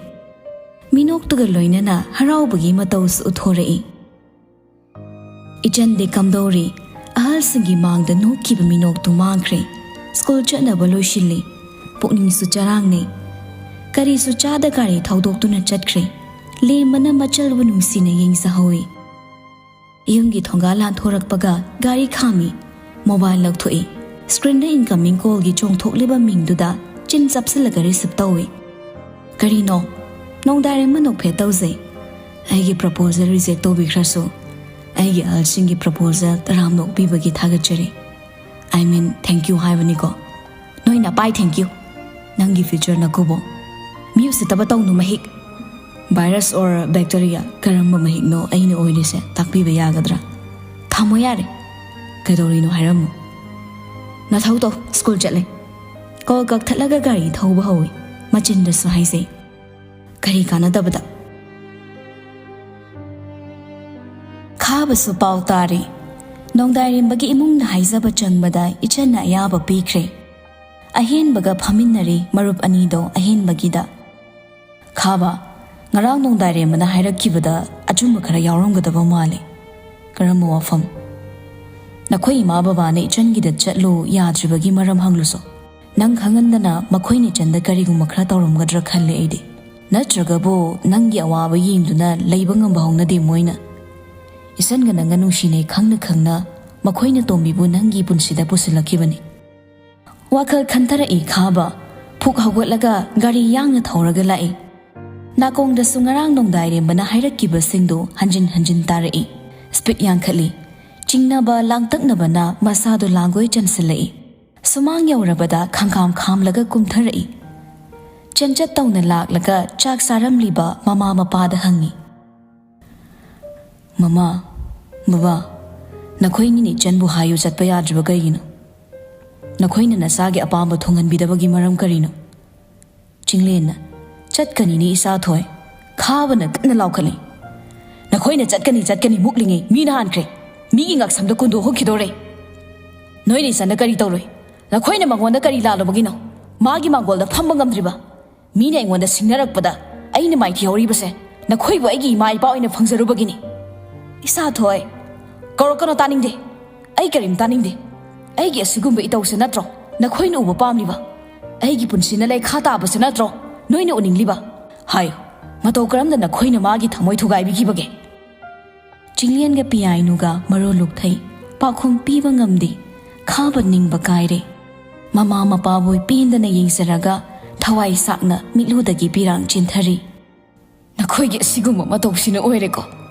ꯃꯤꯅꯣꯛꯇꯨꯒ ꯂꯣꯏꯅꯅ ꯍꯔꯥꯎꯕꯒꯤ ꯃꯇꯧꯁꯨ ꯎꯠꯊꯣꯔꯛꯏ꯫ ꯏꯆꯟꯗꯤ ꯀꯝꯗꯧꯔꯤ? ꯑꯍꯜꯁꯤꯡꯒꯤ ꯃꯥꯡꯗ ꯅꯣꯛꯈꯤꯕ ꯃꯤꯅꯣꯛꯇꯨ ꯃꯥꯡꯈ꯭ꯔꯦ꯫ ꯁ꯭ꯀꯨꯜ ꯆꯠꯅꯕ ꯂꯣꯏꯁꯤꯜꯂꯤ꯫ ꯄꯨꯛꯅꯤꯡꯁꯨ ꯆꯔꯥꯡꯅꯩ꯫ ꯀꯔꯤꯁꯨ ꯆꯥꯗ ꯒꯥꯔꯤ ꯊꯧꯗꯣꯛꯇꯨꯅ ꯆꯠꯈ꯭ꯔꯦ꯫ ꯂꯦꯝꯕꯅ ꯃꯆꯜꯕꯨ ꯅꯨꯡꯁꯤꯅ ꯌꯦꯡꯖꯍꯧꯏ꯫ ꯌꯨꯝꯒꯤ ꯊꯣꯡꯒꯥꯜ ꯂꯥꯟꯊꯣꯔꯛꯄꯒ ꯒꯥꯔꯤ ꯈꯥꯝꯃꯤ꯫ ꯃꯣꯕꯥꯏꯜ ꯂꯧꯊꯣꯛꯏ꯫ ꯁ꯭ꯀ꯭ꯔꯤꯟꯗ ꯏꯟꯀꯃꯤꯡ ꯀꯣꯜꯒꯤ ꯆꯣꯡꯊꯣꯛꯂꯤꯕ ꯃꯤꯡꯗꯨꯗ ꯆꯤꯟ ꯆꯞꯁꯤꯜꯂꯒ ꯔꯤꯁꯤꯞ ꯇꯧꯏ꯫ "ꯀꯔꯤꯅꯣ?" ꯅꯣꯡꯗꯥꯏꯔꯦꯝꯕ ꯅꯣꯛꯐꯦꯠ ꯇꯧꯖꯩ꯫ "ꯑꯩꯒꯤ ꯄ꯭ꯔꯄꯣꯖꯦꯜ ꯔꯤꯖꯦꯛ ꯇꯧꯕꯤꯈ꯭ꯔꯁꯨ, ꯑꯩꯒꯤ ꯑꯍꯜꯁꯤꯡꯒꯤ ꯄ꯭ꯔꯄꯣꯖꯦꯜ ꯇꯔꯥꯝꯅ ꯑꯣꯛꯄꯤꯕꯒꯤ ꯊꯥꯒꯠꯆꯔꯤ꯫ I mean, thank you ꯍꯥꯏꯕꯅꯤꯀꯣ꯫ ꯅꯣꯏꯅ ꯄꯥꯏ thank you꯫ ꯅꯪꯒꯤ ꯐ꯭ꯌꯨꯆꯔ ꯅꯀꯨꯕꯣꯛ꯫ ꯃꯤ ꯎꯁꯤꯠꯇꯕ ꯇꯧꯅꯨ ꯃꯍꯤꯛ꯫ Virus or bacteria ꯀꯔꯝꯕ ꯃꯍꯤꯛꯅꯣ ꯑꯩꯅ ꯑꯣꯏꯔꯤꯁꯦ ꯇꯥꯛꯄꯤꯕ ꯌꯥꯒꯗ꯭ꯔꯥ?" "ꯊꯝꯃꯣ ꯌꯥꯔꯦ꯫ ꯀꯩꯗꯧꯔꯤꯅꯣ ꯍꯥꯏꯔꯝꯃꯨ꯫" "ꯅꯊꯧ ꯇꯧ, ꯁ꯭ꯀꯨꯜ ꯆꯠꯂꯦ꯫" ꯀꯣꯜ ꯀꯛꯊꯠꯂꯒ ꯒꯥꯔꯤ ꯊꯧꯕ ꯍꯧꯏ꯫ ꯃꯆꯤꯟꯗꯁꯨ ꯍꯥꯏꯖꯩ, "ꯀꯔꯤ ꯀꯥꯟꯅꯗꯕꯗ?" ꯈꯥꯕꯁꯨ ꯄꯥꯎ ꯇꯥꯔꯤ꯫ ꯅꯣꯡꯗꯥꯏꯔꯦꯝꯕꯒꯤ ꯏꯃꯨꯡꯅ ꯍꯥꯏꯖꯕ ꯆꯪꯕꯗ ꯏꯆꯟꯅ ꯑꯌꯥꯕ ꯄꯤꯈ꯭ꯔꯦ꯫ ꯑꯍꯦꯟꯕꯒ ꯐꯝꯃꯤꯟꯅꯔꯤ ꯃꯔꯨꯞ ꯑꯅꯤꯗꯣ ꯑꯍꯦꯟꯕꯒꯤꯗ꯫ "ꯈꯥꯕ, ꯉꯔꯥꯡ ꯅꯣꯡꯗꯥꯏꯔꯦꯝꯕꯅ ꯍꯥꯏꯔꯛꯈꯤꯕꯗ ꯑꯆꯨꯝꯕ ꯈꯔ ꯌꯥꯎꯔꯝꯒꯗꯕ ꯃꯥꯜꯂꯦ꯫" "ꯀꯔꯝꯕ ꯋꯥꯐꯝ?" "ꯅꯈꯣꯏ ꯏꯃꯥ ꯕꯕꯥꯅ ꯏꯆꯟꯒꯤꯗ ꯆꯠꯂꯨ ꯌꯥꯗ꯭ꯔꯤꯕꯒꯤ ꯃꯔꯝ ꯍꯪꯂꯨꯁꯣ꯫ ꯅꯪ ꯈꯪꯍꯟꯗꯅ ꯃꯈꯣꯏꯅ ꯏꯆꯟꯗ ꯀꯔꯤꯒꯨꯝꯕ ꯈꯔ ꯇꯧꯔꯝꯒꯗ꯭ꯔꯥ ꯈꯜꯂꯦ ꯑꯩꯗꯤ꯫ ꯅꯠꯇ꯭ꯔꯒꯕꯨ ꯅꯪꯒꯤ ꯑꯋꯥꯕ ꯌꯦꯡꯗꯨꯅ ꯂꯩꯕ ꯉꯝꯕ ꯍꯧꯅꯗꯦ ꯃꯣꯏꯅ꯫ ꯏꯆꯟꯒ ꯅꯪꯒ ꯅꯨꯡꯁꯤꯅꯩ ꯈꯪꯅ ꯈꯪꯅ ꯃꯈꯣꯏꯅ ꯇꯣꯝꯕꯤꯕꯨ ꯅꯪꯒꯤ ꯄꯨꯟꯁꯤꯗ ꯄꯨꯁꯤꯜꯂꯛꯈꯤꯕꯅꯤ꯫" ꯋꯥꯈꯜ ꯈꯟꯊꯔꯛꯏ ꯈꯥꯕ꯫ ꯐꯨꯛ ꯍꯧꯒꯠꯂꯒ ꯒꯥꯔꯤ ꯌꯥꯡꯅ ꯊꯧꯔꯒ ꯂꯥꯛꯏ꯫ ꯅꯥꯀꯣꯡꯗꯁꯨ ꯉꯔꯥꯡ ꯅꯣꯡꯗꯥꯏꯔꯦꯝꯕꯅ ꯍꯥꯏꯔꯛꯈꯤꯕꯁꯤꯡꯗꯨ ꯍꯟꯖꯤꯟ ꯍꯟꯖꯤꯟ ꯇꯥꯔꯛꯏ꯫ ꯁ꯭ꯄꯤꯗ ꯌꯥꯡꯈꯠꯂꯤ꯫ ꯆꯤꯡꯅꯕ ꯂꯥꯡꯇꯛꯅꯕꯅ ꯃꯁꯥꯗꯨ ꯂꯥꯡꯒꯣꯏ ꯆꯟꯁꯤꯜꯂꯛꯏ꯫ ꯁꯨꯃꯥꯡ ꯌꯧꯔꯕꯗ ꯈꯪꯈꯥꯝ ꯈꯥꯝꯂꯒ ꯀꯨꯝꯊꯔꯛꯏ꯫ ꯆꯦꯟꯆꯠ ꯇꯧꯅ ꯂꯥꯛꯂꯒ ꯆꯥꯛ ꯆꯥꯔꯝꯂꯤꯕ ꯃꯃꯥ ꯃꯄꯥꯗ ꯍꯪꯉꯤ꯫ "ꯃꯃꯥ, ꯕꯕꯥ, ꯅꯈꯣꯏꯅꯤꯅ ꯏꯆꯟꯕꯨ ꯍꯥꯏꯌꯨ ꯆꯠꯄ ꯌꯥꯗ꯭ꯔꯤꯕ ꯀꯩꯒꯤꯅꯣ? ꯅꯈꯣꯏꯅ ꯅꯆꯥꯒꯤ ꯑꯄꯥꯝꯕ ꯊꯨꯡꯍꯟꯕꯤꯗꯕꯒꯤ ꯃꯔꯝ ꯀꯔꯤꯅꯣ?" ꯆꯤꯡꯂꯦꯟꯅ, "ꯆꯠꯀꯅꯤꯅꯦ ꯏꯆꯥ ꯊꯣꯏ꯫" ꯈꯥꯕꯅ ꯀꯟꯅ ꯂꯥꯎꯈꯠꯂꯤ꯫ "ꯅꯈꯣꯏꯅ ꯆꯠꯀꯅꯤ ꯆꯠꯀꯅꯤ ꯃꯨꯛꯂꯤꯉꯩ ꯃꯤꯅ ꯍꯥꯟꯈ꯭ꯔꯦ꯫ ꯃꯤꯒꯤ ꯉꯛꯁꯝꯗ ꯀꯨꯟꯗꯣ ꯍꯨꯛꯈꯤꯗꯧꯔꯦ꯫ ꯅꯣꯏꯅ ꯏꯆꯟꯗ ꯀꯔꯤ ꯇꯧꯔꯨꯏ? ꯅꯈꯣꯏꯅ ꯃꯉꯣꯟꯗ ꯀꯔꯤ ꯂꯥꯜꯂꯨꯕꯒꯤꯅꯣ? ꯃꯥꯒꯤ ꯃꯥꯡꯒꯣꯜꯗ ꯐꯝꯕ ꯉꯝꯗ꯭ꯔꯤꯕ? ꯃꯤꯅ ꯑꯩꯉꯣꯟꯗ ꯁꯤꯡꯅꯔꯛꯄꯗ ꯑꯩꯅ ꯃꯥꯏꯊꯤꯍꯧꯔꯤꯕꯁꯦ ꯅꯈꯣꯏꯕꯨ ꯑꯩꯒꯤ ꯏꯃꯥ ꯏꯄꯥ ꯑꯣꯏꯅ ꯐꯪꯖꯔꯨꯕꯒꯤꯅꯤ꯫" "ꯏꯆꯥ ꯊꯣꯏ, ꯀꯧꯔꯛꯀꯅꯣ, ꯇꯥꯅꯤꯡꯗꯦ꯫ ꯑꯩ ꯀꯔꯤꯝ ꯇꯥꯅꯤꯡꯗꯦ꯫ ꯑꯩꯒꯤ ꯑꯁꯤꯒꯨꯝꯕ ꯏꯇꯧꯁꯦ ꯅꯠꯇ꯭ꯔꯣ ꯅꯈꯣꯏꯅ ꯎꯕ ꯄꯥꯝꯂꯤꯕ? ꯑꯩꯒꯤ ꯄꯨꯟꯁꯤꯅ ꯂꯩꯈꯥ ꯇꯥꯕꯁꯦ ꯅꯠꯇ꯭ꯔꯣ ꯅꯣꯏꯅ ꯎꯅꯤꯡꯂꯤꯕ? ꯍꯥꯏꯌꯨ, ꯃꯇꯧ ꯀꯔꯝꯅ ꯅꯈꯣꯏꯅ ꯃꯥꯒꯤ ꯊꯃꯣꯏ ꯊꯨꯒꯥꯏꯕꯤꯈꯤꯕꯒꯦ?" ꯆꯤꯡꯂꯦꯟꯒ ꯄꯤꯌꯥꯏꯅꯨꯒ ꯃꯔꯣꯜ ꯂꯨꯛꯊꯩ꯫ ꯄꯥꯎꯈꯨꯝ ꯄꯤꯕ ꯉꯝꯗꯦ꯫ ꯈꯥꯕ ꯅꯤꯡꯕ ꯀꯥꯏꯔꯦ꯫ ꯃꯃꯥ ꯃꯄꯥꯕꯨ ꯄꯦꯟꯗꯅ ꯌꯦꯡꯖꯔꯒ ꯊꯋꯥꯏ ꯁꯥꯛꯅ ꯃꯤꯠꯂꯨꯗꯒꯤ ꯄꯤꯔꯥꯡ ꯆꯦꯟꯊꯔꯤ꯫ "ꯅꯈꯣꯏꯒꯤ ꯑꯁꯤꯒꯨꯝꯕ ꯃꯇꯧꯁꯤꯅ ꯑꯣꯏꯔꯦꯀꯣ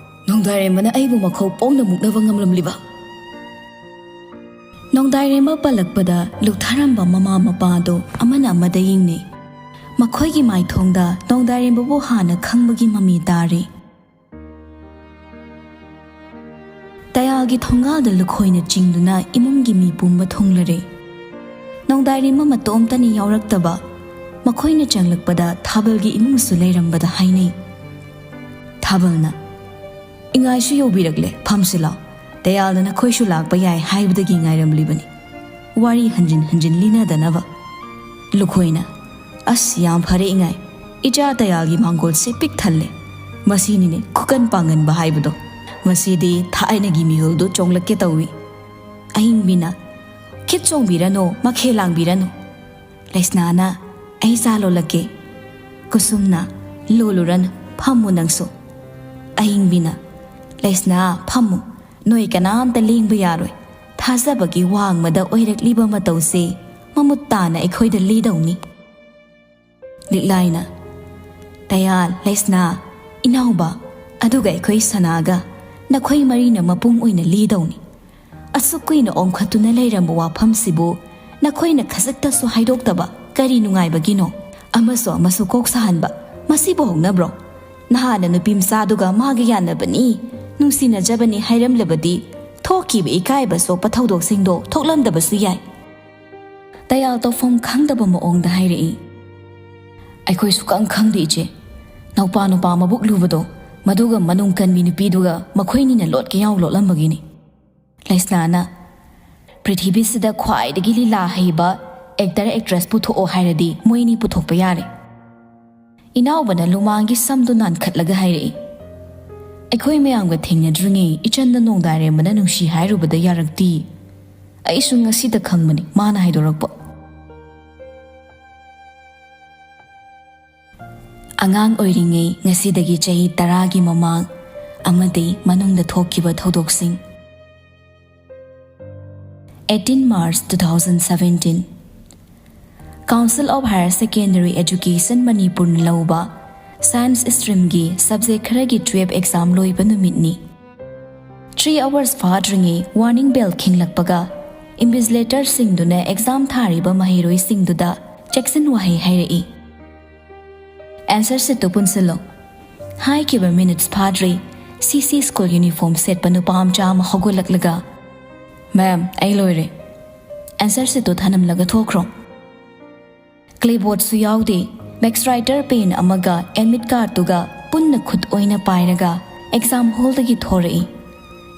ꯅꯣꯡꯗꯥꯏꯔꯦꯝꯕꯅ ꯑꯩꯕꯨ ꯃꯈꯧ ꯄꯣꯡꯅ ꯃꯨꯛꯅꯕ ꯉꯝꯂꯝꯂꯤꯕ꯫" ꯅꯣꯡꯗꯥꯏꯔꯦꯝꯕ ꯄꯜꯂꯛꯄꯗ ꯂꯨꯛꯊꯔꯝꯕ ꯃꯃꯥ ꯃꯄꯥꯗꯨ ꯑꯃꯅ ꯑꯃꯗ ꯌꯦꯡꯅꯩ꯫ ꯃꯈꯣꯏꯒꯤ ꯃꯥꯏꯊꯣꯡꯗ ꯅꯣꯡꯗꯥꯏꯔꯦꯝꯕꯕꯨ ꯍꯥꯟꯅ ꯈꯪꯕꯒꯤ ꯃꯃꯤ ꯇꯥꯔꯤ꯫ ꯇꯌꯥꯜꯒꯤ ꯊꯣꯡꯒꯥꯜꯗ ꯂꯨꯈꯣꯏꯅ ꯆꯤꯡꯗꯨꯅ ꯏꯃꯨꯡꯒꯤ ꯃꯤ ꯄꯨꯝꯕ ꯊꯨꯡꯂꯔꯦ꯫ ꯅꯣꯡꯗꯥꯏꯔꯦꯝꯕ ꯃꯇꯣꯝꯇꯅꯤ ꯌꯥꯎꯔꯛꯇꯕ꯫ ꯃꯈꯣꯏꯅ ꯆꯪꯂꯛꯄꯗ ꯊꯥꯕꯜꯒꯤ ꯏꯃꯨꯡꯁꯨ ꯂꯩꯔꯝꯕꯗ ꯍꯥꯏꯅꯩ꯫ ꯊꯥꯕꯜꯅ, "ꯏꯉꯥꯏꯁꯨ ꯌꯧꯕꯤꯔꯛꯂꯦ, ꯐꯝꯁꯤ ꯂꯥꯎ꯫ ꯇꯌꯥꯜꯅ ꯅꯈꯣꯏꯁꯨ ꯂꯥꯛꯄ ꯌꯥꯏ ꯍꯥꯏꯕꯗꯒꯤ ꯉꯥꯏꯔꯝꯂꯤꯕꯅꯤ, ꯋꯥꯔꯤ ꯍꯟꯖꯤꯟ ꯍꯟꯖꯤꯟ ꯂꯤꯅꯗꯅꯕ꯫" ꯂꯨꯈꯣꯏꯅ, "ꯑꯁ, ꯌꯥꯝ ꯐꯔꯦ ꯏꯉꯥꯏ, ꯏꯆꯥ ꯇꯌꯥꯜꯒꯤ ꯃꯥꯡꯒꯣꯜꯁꯦ ꯄꯤꯛ ꯊꯜꯂꯦ꯫ ꯃꯁꯤꯅꯤꯅꯦ ꯈꯨꯀꯟ ꯄꯥꯡꯒꯟꯕ ꯍꯥꯏꯕꯗꯣ꯫ ꯃꯁꯤꯗꯤ ꯊꯥꯏꯅꯒꯤ ꯃꯤꯍꯨꯜꯗꯨ ꯆꯣꯡꯂꯛꯀꯦ ꯇꯧꯏ꯫" ꯑꯍꯤꯡꯕꯤꯅ, "ꯈꯤꯠ ꯆꯣꯡꯕꯤꯔꯅꯨ, ꯃꯈꯦ ꯂꯥꯡꯕꯤꯔꯅꯨ꯫" ꯂꯩꯁꯅꯥꯅ, "ꯑꯩ ꯆꯥ ꯂꯣꯜꯂꯛꯀꯦ꯫" ꯀꯨꯁꯨꯝꯅ, "ꯂꯣꯜꯂꯨꯔꯅꯨ, ꯐꯝꯃꯨ ꯅꯪꯁꯨ꯫" ꯑꯍꯤꯡꯕꯤꯅ, "ꯂꯩꯁꯅꯥ, ꯐꯝꯃꯨ, ꯅꯣꯏ ꯀꯅꯥꯝꯇ ꯂꯦꯡꯕ ꯌꯥꯔꯣꯏ꯫ ꯊꯥꯖꯕꯒꯤ ꯋꯥꯡꯃꯗ ꯑꯣꯏꯔꯛꯂꯤꯕ ꯃꯇꯧꯁꯦ ꯃꯃꯨꯠ ꯇꯥꯅ ꯑꯩꯈꯣꯏꯗ ꯂꯤꯗꯧꯅꯤ꯫" ꯂꯤꯛꯂꯥꯏꯅ, "ꯇꯌꯥꯜ, ꯂꯩꯁꯅꯥ, ꯏꯅꯥꯎꯕ, ꯑꯗꯨꯒ ꯑꯩꯈꯣꯏ ꯁꯅꯥꯒ ꯅꯈꯣꯏ ꯃꯔꯤꯅ ꯃꯄꯨꯡ ꯑꯣꯏꯅ ꯂꯤꯗꯧꯅꯤ꯫ ꯑꯁꯨꯛ ꯀꯨꯏꯅ ꯑꯣꯝꯈꯠꯇꯨꯅ ꯂꯩꯔꯝꯕ ꯋꯥꯐꯝꯁꯤꯕꯨ ꯅꯈꯣꯏꯅ ꯈꯖꯤꯛꯇꯁꯨ ꯍꯥꯏꯗꯣꯛꯇꯕ ꯀꯔꯤ ꯅꯨꯡꯉꯥꯏꯕꯒꯤꯅꯣ? ꯑꯃꯁꯨ ꯑꯃꯁꯨ ꯀꯣꯛ ꯁꯥꯍꯟꯕ, ꯃꯁꯤꯕꯨ ꯍꯧꯅꯕ꯭ꯔꯣ? ꯅꯍꯥꯟꯅ ꯅꯨꯄꯤ ꯃꯆꯥꯗꯨꯒ ꯃꯥꯒ ꯌꯥꯅꯕꯅꯤ, ꯅꯨꯡꯁꯤꯅꯖꯕꯅꯤ ꯍꯥꯏꯔꯝꯂꯕꯗꯤ ꯊꯣꯛꯈꯤꯕ ꯏꯀꯥꯏꯕ ꯆꯣꯛꯄ ꯊꯧꯗꯣꯛꯁꯤꯡꯗꯣ ꯊꯣꯛꯂꯝꯗꯕꯁꯨ ꯌꯥꯏ꯫" ꯇꯌꯥꯜ ꯇꯧꯐꯝ ꯈꯪꯗꯕ ꯃꯑꯣꯡꯗ ꯍꯥꯏꯔꯛꯏ꯫ "ꯑꯩꯈꯣꯏ ꯁꯨꯛꯈꯪ ꯈꯪꯗꯦ ꯏꯆꯦ꯫ ꯅꯧꯄꯥ ꯅꯨꯄꯥ ꯃꯕꯨꯛ ꯂꯨꯕꯗꯣ, ꯃꯗꯨꯒ ꯃꯅꯨꯡ ꯀꯟꯕꯤ ꯅꯨꯄꯤꯗꯨꯒ ꯃꯈꯣꯏꯅꯤꯅ ꯂꯣꯠꯀꯦ ꯌꯥꯎ ꯂꯣꯠꯂꯝꯕꯒꯤꯅꯤ꯫" ꯂꯩꯁꯅꯥꯅ, "ꯄ꯭ꯔꯤꯊꯤꯕꯤꯁꯤꯗ ꯈ꯭ꯋꯥꯏꯗꯒꯤ ꯂꯤꯂꯥ ꯍꯩꯕ ꯑꯦꯛꯇꯔ ꯑꯦꯛꯇ꯭ꯔꯦꯁ ꯄꯨꯊꯣꯛꯑꯣ ꯍꯥꯏꯔꯗꯤ ꯃꯣꯏꯅꯤ ꯄꯨꯊꯣꯛꯄ ꯌꯥꯔꯦ꯫" ꯏꯅꯥꯎꯕꯅ ꯂꯨꯃꯥꯡꯒꯤ ꯁꯝꯗꯨ ꯅꯥꯟꯈꯠꯂꯒ ꯍꯥꯏꯔꯛꯏ, "ꯑꯩꯈꯣꯏ ꯃꯌꯥꯝꯒ ꯊꯦꯡꯅꯗ꯭ꯔꯤꯉꯩ ꯏꯆꯟꯗ ꯅꯣꯡꯗꯥꯏꯔꯦꯝꯕꯅ ꯅꯨꯡꯁꯤ ꯍꯥꯏꯔꯨꯕꯗ ꯌꯥꯔꯛꯇꯦ꯫ ꯑꯩꯁꯨ ꯉꯁꯤꯗ ꯈꯪꯕꯅꯤ ꯃꯥꯅ ꯍꯥꯏꯗꯣꯔꯛꯄ꯫" ꯑꯉꯥꯡ ꯑꯣꯏꯔꯤꯉꯩ ꯉꯁꯤꯗꯒꯤ ꯆꯍꯤ ꯇꯔꯥꯒꯤ ꯃꯃꯥꯡ ꯑꯃꯗꯤ ꯃꯅꯨꯡꯗ ꯊꯣꯛꯈꯤꯕ ꯊꯧꯗꯣꯛꯁꯤꯡ꯫ Eighteen March two thousand seventeen, Council of Higher Secondary Education ꯃꯅꯤꯄꯨꯔꯅ ꯂꯧꯕ ꯁꯥꯏꯟꯁ ꯁ꯭ꯇ꯭ꯔꯤꯝꯒꯤ ꯁꯕꯖꯦꯛ ꯈꯔꯒꯤ ꯇꯨꯌꯦꯜꯐ ꯑꯦꯛꯖꯥꯝ ꯂꯣꯏꯕ ꯅꯨꯃꯤꯠꯅꯤ꯫ ꯊ꯭ꯔꯤ ꯑꯋꯔꯁ ꯐꯥꯗ꯭ꯔꯤꯉꯩ ꯋꯥꯔꯅꯤꯡ ꯕꯦꯜ ꯈꯤꯡꯂꯛꯄꯒ ꯏꯟꯚꯤꯖꯤꯂꯦꯇꯔꯁꯤꯡꯗꯨꯅ ꯑꯦꯛꯖꯥꯝ ꯊꯥꯔꯤꯕ ꯃꯍꯩꯔꯣꯏꯁꯤꯡꯗꯨꯗ ꯆꯦꯛꯁꯤꯟ ꯋꯥꯍꯩ ꯍꯥꯏꯔꯛꯏ꯫ "ꯑꯦꯟꯁꯔ ꯁꯤꯠꯇꯨ ꯄꯨꯟꯁꯤꯜꯂꯣ꯫" ꯍꯥꯏꯈꯤꯕ ꯃꯤꯅꯤꯠꯁ ꯐꯥꯗ꯭ꯔꯤ, ꯁꯤ ꯁꯤ ꯁ꯭ꯀꯨꯜ ꯌꯨꯅꯤꯐꯣꯔꯝ ꯁꯦꯠꯄ ꯅꯨꯄꯥ ꯃꯆꯥ ꯑꯃ ꯍꯧꯒꯠꯂꯛꯂꯒ, "ꯃꯦꯝ, ꯑꯩ ꯂꯣꯏꯔꯦ꯫" ꯑꯦꯟꯁꯔ ꯁꯤꯠꯇꯨ ꯊꯅꯝꯂꯒ ꯊꯣꯛꯈ꯭ꯔꯣ꯫ ꯀ꯭ꯂꯦꯕꯣꯔꯗꯁꯨ ꯌꯥꯎꯗꯦ꯫ ꯃꯦꯛꯁ ꯔꯥꯏꯇꯔ ꯄꯦꯟ ꯑꯃꯒ ꯑꯦꯗꯃꯤꯠ ꯀꯥꯔꯗꯇꯨꯒ ꯄꯨꯟꯅ ꯈꯨꯠ ꯑꯣꯏꯅ ꯄꯥꯏꯔꯒ ꯑꯦꯛꯖꯥꯝ ꯍꯣꯜꯗꯒꯤ ꯊꯣꯔꯛꯏ꯫